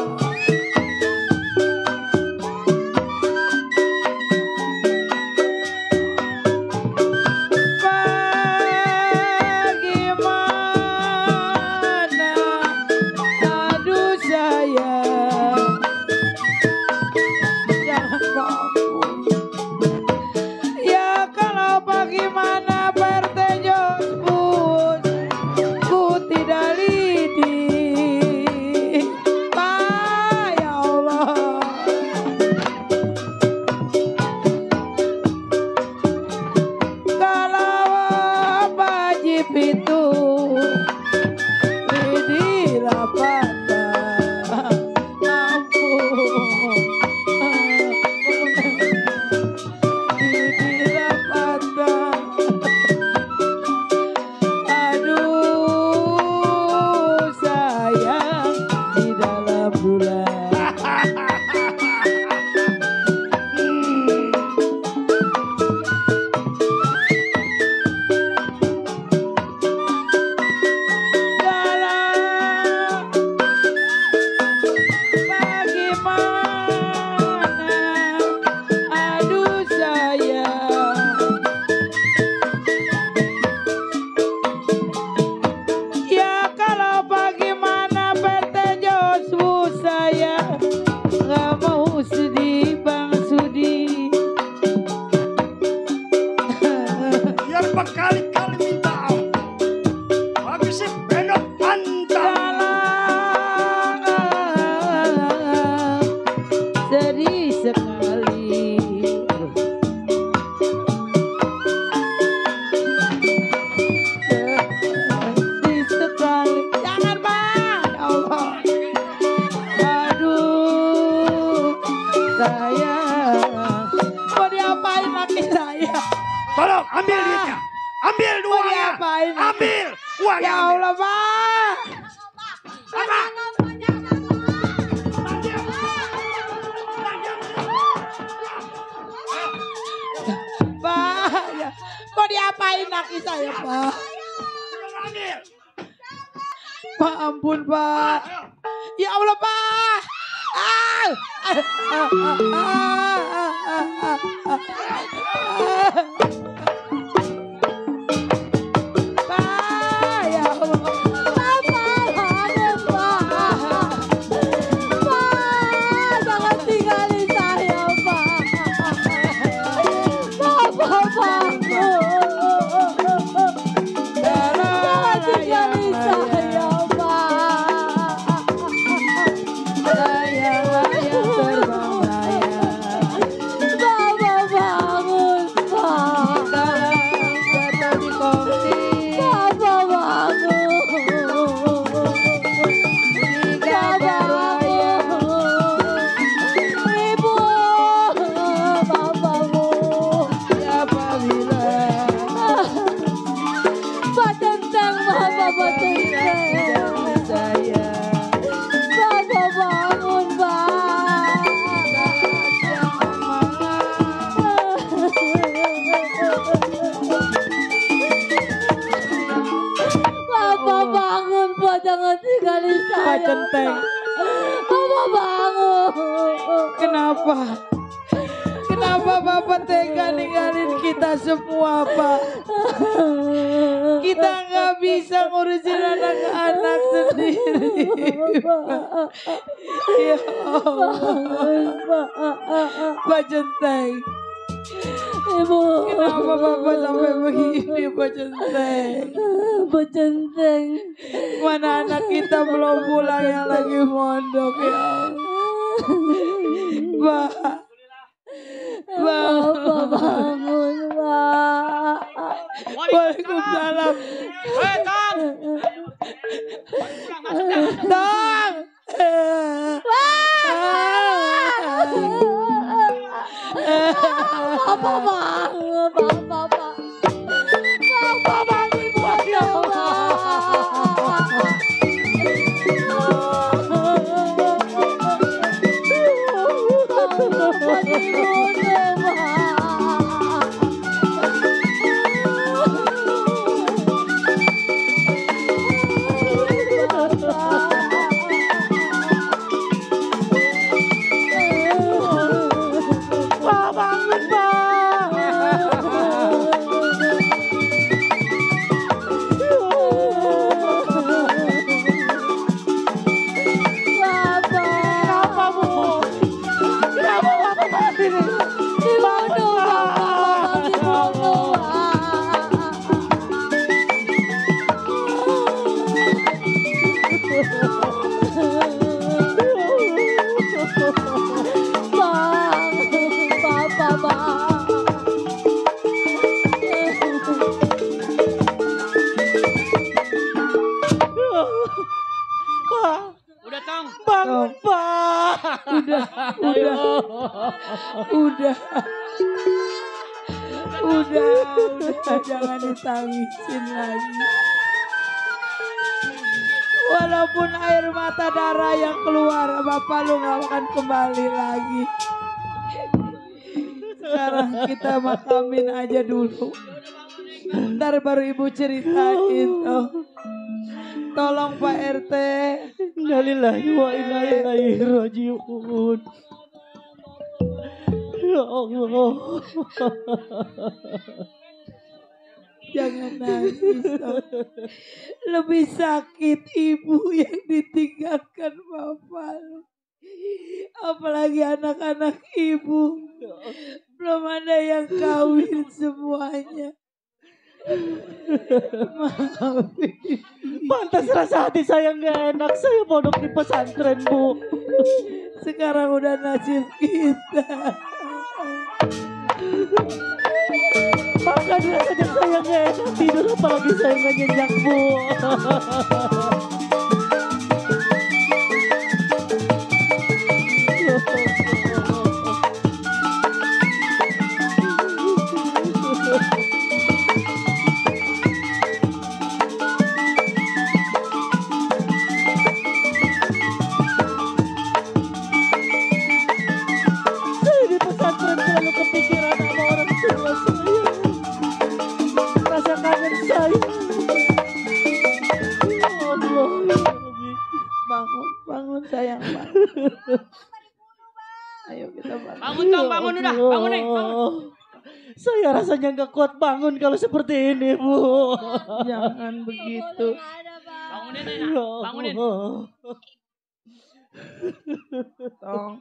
Tolong ambil duitnya. Ambil uangnya. diapain? Ambil uangnya. Ya Allah, Pak. Apa? Pak, ya. Kok diapain laki saya, Pak? Ambil. Pak, ampun, Pak. Ya Allah, Pak. Ah! Pak, ya Allah. Jangan tinggalin saya, Pak. Bapak bangun. Jangan tinggalin saya, Pak. Saya yang terbang saya. Bapak bangun, Pak. Kata di kongsi. Bapak bangun. Bapak bangun. Ibu, Bapak bangun. Siapa bilang Pak Centeng, Bapak Centeng. saya? Bapak bangun, Pak. Bapak bangun, Pak. Jangan tinggalin saya. Pak Centeng. Bapak bangun. Kenapa? Kenapa Bapak tega ninggalin kita semua, Pak? Kita nggak bisa ngurusin anak-anak sendiri. Ya Allah. Pak Centeng. Ibu. Kenapa Bapak sampai begini, Pak Centeng? Pak Centeng. Mana anak kita belum pulang yang lagi mondok, ya Allah. Pak. Bapak bangun, Pak. Waalaikumsalam. Tang. Tang. Bapak bangun, Bapak. Bapak bangun, Udah Tang. Bangun, Pak. Udah, jangan ditangisin lagi. Walaupun air mata darah yang keluar, Bapak lu gak akan kembali lagi. Sekarang kita makamin aja dulu. Ntar baru Ibu ceritain. Tolong Pak RT. Innalillahi wa inna ilaihi raji'un. Ya Allah. Jangan nangis. Lebih sakit ibu yang ditinggalkan Bapak. Apalagi anak-anak ibu. Belum ada yang kawin semuanya. Maafin. Pantas rasa hati saya nggak enak. Saya pondok di pesantren, Bu. Sekarang udah nasib kita. Makanya saja saya nggak enak tidur, apalagi saya nggak nyenyak, Bu. Ayo kita bangun. Bangun Tong, bangun udah. Bangun nih, bangun. Saya rasanya nggak kuat bangun kalau seperti ini, Bu. Jangan begitu. Bangunin Nena, bangunin. Tong.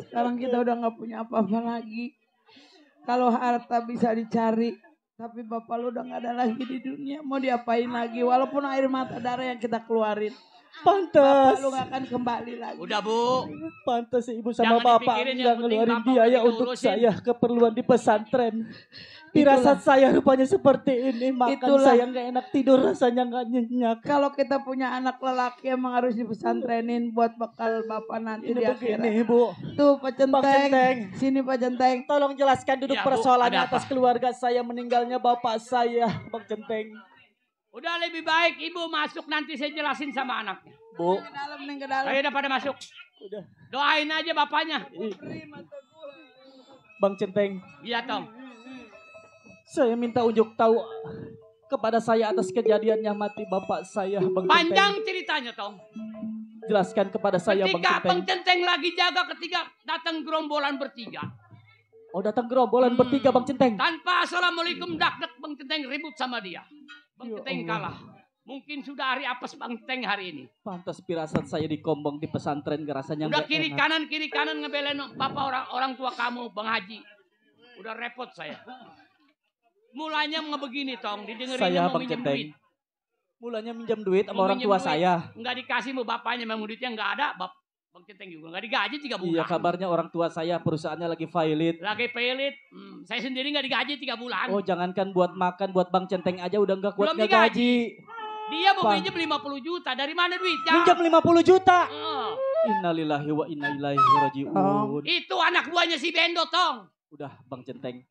Sekarang kita udah nggak punya apa-apa lagi. Kalau harta bisa dicari, tapi bapak lu udah nggak ada lagi di dunia. Mau diapain lagi? Walaupun air mata darah yang kita keluarin, Pantas. bapak lu nggak akan kembali lagi. Udah Bu. Pantas ibu sama Jangan bapak dipikirin, yang nggak penting ngeluarin bapak biaya udah untuk diurusin. saya keperluan di pesantren. Firasat saya rupanya seperti ini. Makan Itulah. saya nggak enak, tidur rasanya nggak nyenyak. Kalau kita punya anak lelaki emang harus dipesantrenin buat bekal bapak nanti Ini di begini, akhirat. Bu. Tuh Pak Bang Centeng. Centeng. Sini Pak Centeng. Tolong jelaskan duduk Ya, Bu, persoalannya ada apa? atas keluarga saya meninggalnya bapak saya, Bang Centeng. Udah lebih baik Ibu masuk nanti saya jelasin sama anaknya. Bu, Ke dalam nih ke dalam. Ayo udah pada masuk. udah. Doain aja bapaknya. Bang Centeng, Iya Tong. saya minta unjuk tahu kepada saya atas kejadiannya mati bapak saya, Bang Panjang Centeng. ceritanya Tong. Jelaskan kepada saya, Bang Ketika Bang Centeng. Centeng lagi jaga ketika datang gerombolan bertiga. Oh, datang gerombolan bertiga, Bang Centeng. Tanpa assalamualaikum dak Bang Centeng ribut sama dia. Bang Ya Centeng Allah. kalah. Mungkin sudah hari apes Bang Centeng hari ini. Pantas firasat saya dikombong di pesantren rasanya Udah nggak kiri enak. kanan ngebelain bapak orang tua kamu Bang Haji. Udah repot saya. Mulanya ngebegini Tong, didengerin Saya, mau Bang minjem Centeng. duit. Mulanya minjam duit sama Mau orang minjem tua duit. saya. Enggak dikasih sama bapaknya, memang duitnya enggak ada. Bang Centeng juga enggak digaji 3 bulan. Iya, kabarnya orang tua saya perusahaannya lagi violet. Lagi pelit. Saya sendiri enggak digaji 3 bulan. Oh, jangankan buat makan, buat Bang Centeng aja udah nggak kuat Belum ngegaji. Dia mau Bang. minjem 50 juta. Dari mana duitnya? Minjam 50 juta. Oh, Innalillahi wa inna ilaihi rajiun. itu anak buahnya si Bendo Tong. Udah, Bang Centeng.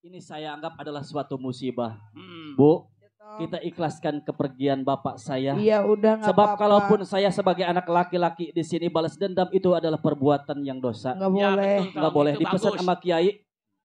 Ini saya anggap adalah suatu musibah. Hmm. Bu, kita ikhlaskan kepergian bapak saya. Iya udah nggak Sebab apa-apa. kalaupun saya sebagai anak laki-laki di sini balas dendam itu adalah perbuatan yang dosa. nggak Ya, boleh. betul, Tong. Nggak boleh Itu dipesan bagus. sama kiai.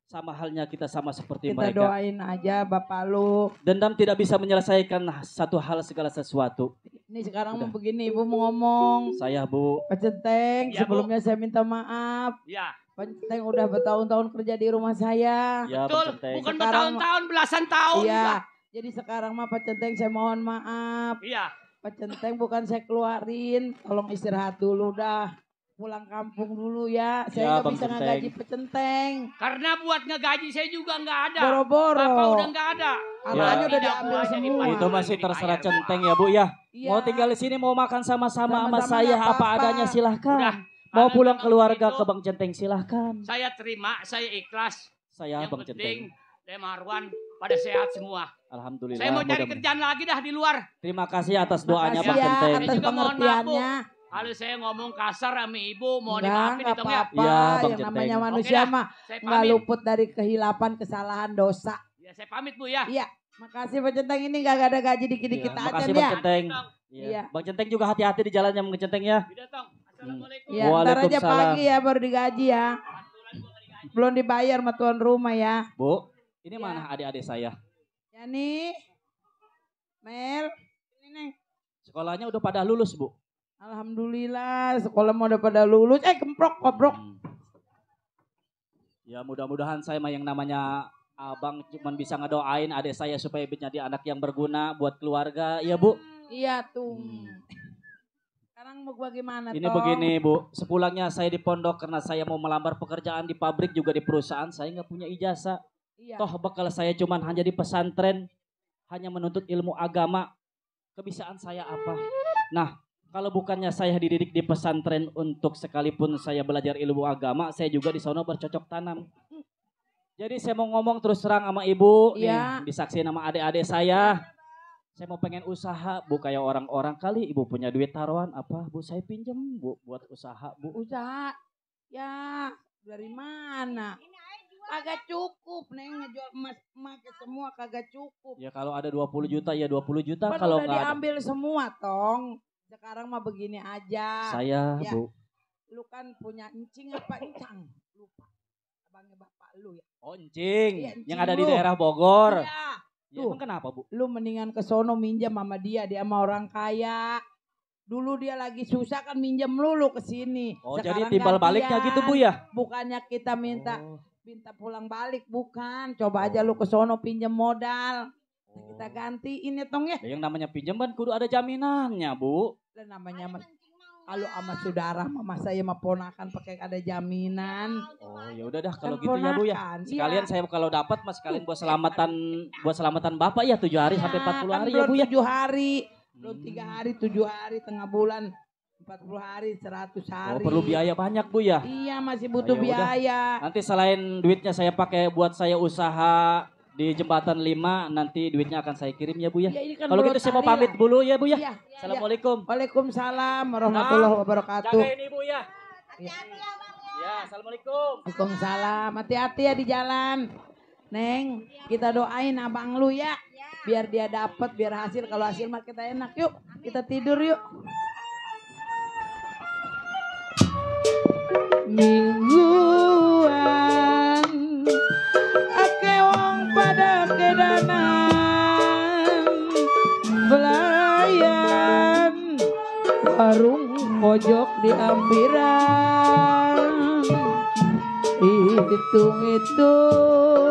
Sama halnya kita sama seperti Kita mereka. doain aja bapak lu. Dendam tidak bisa menyelesaikan satu hal segala sesuatu. Ini sekarang Udah. mau begini ibu mau ngomong. Saya, Bu, Pak Centeng, Ya, Bu. sebelumnya saya minta maaf. Ya, Pak Centeng udah bertahun-tahun kerja di rumah saya. ya Bang betul. Centeng. Bukan Sekarang- bertahun-tahun, belasan tahun. Iya. Jadi sekarang mah Pak Centeng saya mohon maaf. Iya. Pak Centeng bukan saya keluarin. Tolong istirahat dulu dah. Pulang kampung dulu ya. Ya, Saya nggak Bang bisa Centeng. ngegaji Pak Centeng. Karena buat ngegaji saya juga nggak ada. Boro-boro. Bapak udah nggak ada. Hartanya Ya. udah Tidak diambil boleh semua. dibayar. Itu masih Dibayar, terserah Bu. Centeng ya, Bu ya. Iya. Mau tinggal di sini, mau makan sama-sama sama Sama-sama saya nggak apa apa-apa. adanya silahkan. Udah. Mau Karena pulang memang keluarga begitu, ke Bang Centeng silahkan. Saya terima, saya ikhlas. Saya Yang Bang penting Centeng. Teh Marwan pada sehat semua. Alhamdulillah. Saya mau cari mudah-mudahan. kerjaan lagi dah di luar. Terima kasih atas doanya Makasih Bang ya Centeng. atas Ini juga mohon maaf, Bu. pengertiannya. Kalau saya ngomong kasar sama ibu, mau Enggak, dimaafin nggak itu ya. apa-apa. Iya, Bang Yang Centeng. namanya Oke manusia dah. mah Saya nggak pamit. luput dari kehilapan, kesalahan, dosa. Ya, saya pamit Bu ya. Iya. Makasih Pak Centeng ini gak ada gaji dikit-dikit Iya, aja makasih dia. Bang Centeng. Iya. Iya. Bang Centeng juga hati-hati di jalannya Bang Centeng ya. Tidak, Tong. Assalamualaikum. Iya, ntar aja Waalaikumsalam. pagi ya baru digaji ya. Belum dibayar sama tuan rumah ya. Bu, ini Iya. mana adik-adik saya? Yani, Mel, ini Neng. Sekolahnya udah pada lulus, Bu. Alhamdulillah sekolah mau udah pada lulus. Kemprok. Hmm. Ya mudah-mudahan saya mah yang namanya abang cuman bisa ngedoain adik saya supaya menjadi anak yang berguna buat keluarga. Ya Bu. Iya tuh. Hmm. Sekarang mau bagaimana Ini Tong? begini Bu, sepulangnya saya di pondok karena saya mau melamar pekerjaan di pabrik juga di perusahaan, saya nggak punya ijazah. Iya. Toh bekal saya cuman hanya di pesantren, hanya menuntut ilmu agama. Kebisaan saya apa? Nah, kalau bukannya saya dididik di pesantren untuk sekalipun saya belajar ilmu agama, saya juga di sana bercocok tanam. Jadi saya mau ngomong terus terang sama ibu, Iya. nih disaksiin sama adik-adik saya. Saya mau pengen usaha, Bu, kayak orang-orang kali ibu punya duit taruhan apa, Bu, saya pinjam, Bu, buat usaha, Bu. Usaha. Ya, dari mana? Kagak cukup, Neng. Ngejual emas ke semua kagak cukup. Ya kalau ada 20 juta ya 20 juta, Kan kalau udah nggak ada diambil semua, Tong. Sekarang mah begini aja. saya, Ya. Bu. Lu kan punya encing apa encang? Lupa. Abangnya bapak lu ya. Oh, Encing, Iya, Encing yang ada di lu. daerah Bogor. Iya. Ya, Tuh. emang kenapa, Bu? Lu mendingan ke sono minjam sama dia. Dia sama orang kaya. Dulu dia lagi susah kan minjem lulu ke sini. Oh, Sekarang jadi timbal baliknya gitu Bu ya? Bukannya kita minta pulang balik, bukan. Coba aja lu ke sono pinjem modal. Kita gantiin ya Tong ya. Yang namanya pinjam kan kudu ada jaminannya Bu. Dan namanya kalau sama saudara mama saya mah ponakan pakai ada jaminan. Oh ya udah dah kalau Kan gitu ya Bu ya. ponakan, Sekalian iya. saya kalau dapat mas sekalian buat selamatan Bapak ya 7 hari sampai 40 hari ya Bu ya. 7 hari. Belum 3 hari, 7 hari, tengah bulan, 40 hari, 100 hari. Oh perlu biaya banyak Bu ya. Iya masih butuh Oh, ya udah. biaya. Nanti selain duitnya saya pakai buat saya usaha di Jembatan 5, nanti duitnya akan saya kirim ya Bu ya. Ya, ini kan Kalau belum gitu saya mau tari pamit lah. dulu ya Bu ya. Iya, Assalamualaikum. Waalaikumsalam warahmatullahi wabarakatuh. Jaga ini Bu ya. Ya, assalamualaikum. Waalaikumsalam. Hati-hati ya di jalan. Neng, kita doain abang lu ya. Biar dia dapat, biar hasil. Kalau hasil mah kita enak. Yuk, kita tidur yuk. Mingguan ake wong pada kedanan belayan warung pojok di ampiran hitung-hitung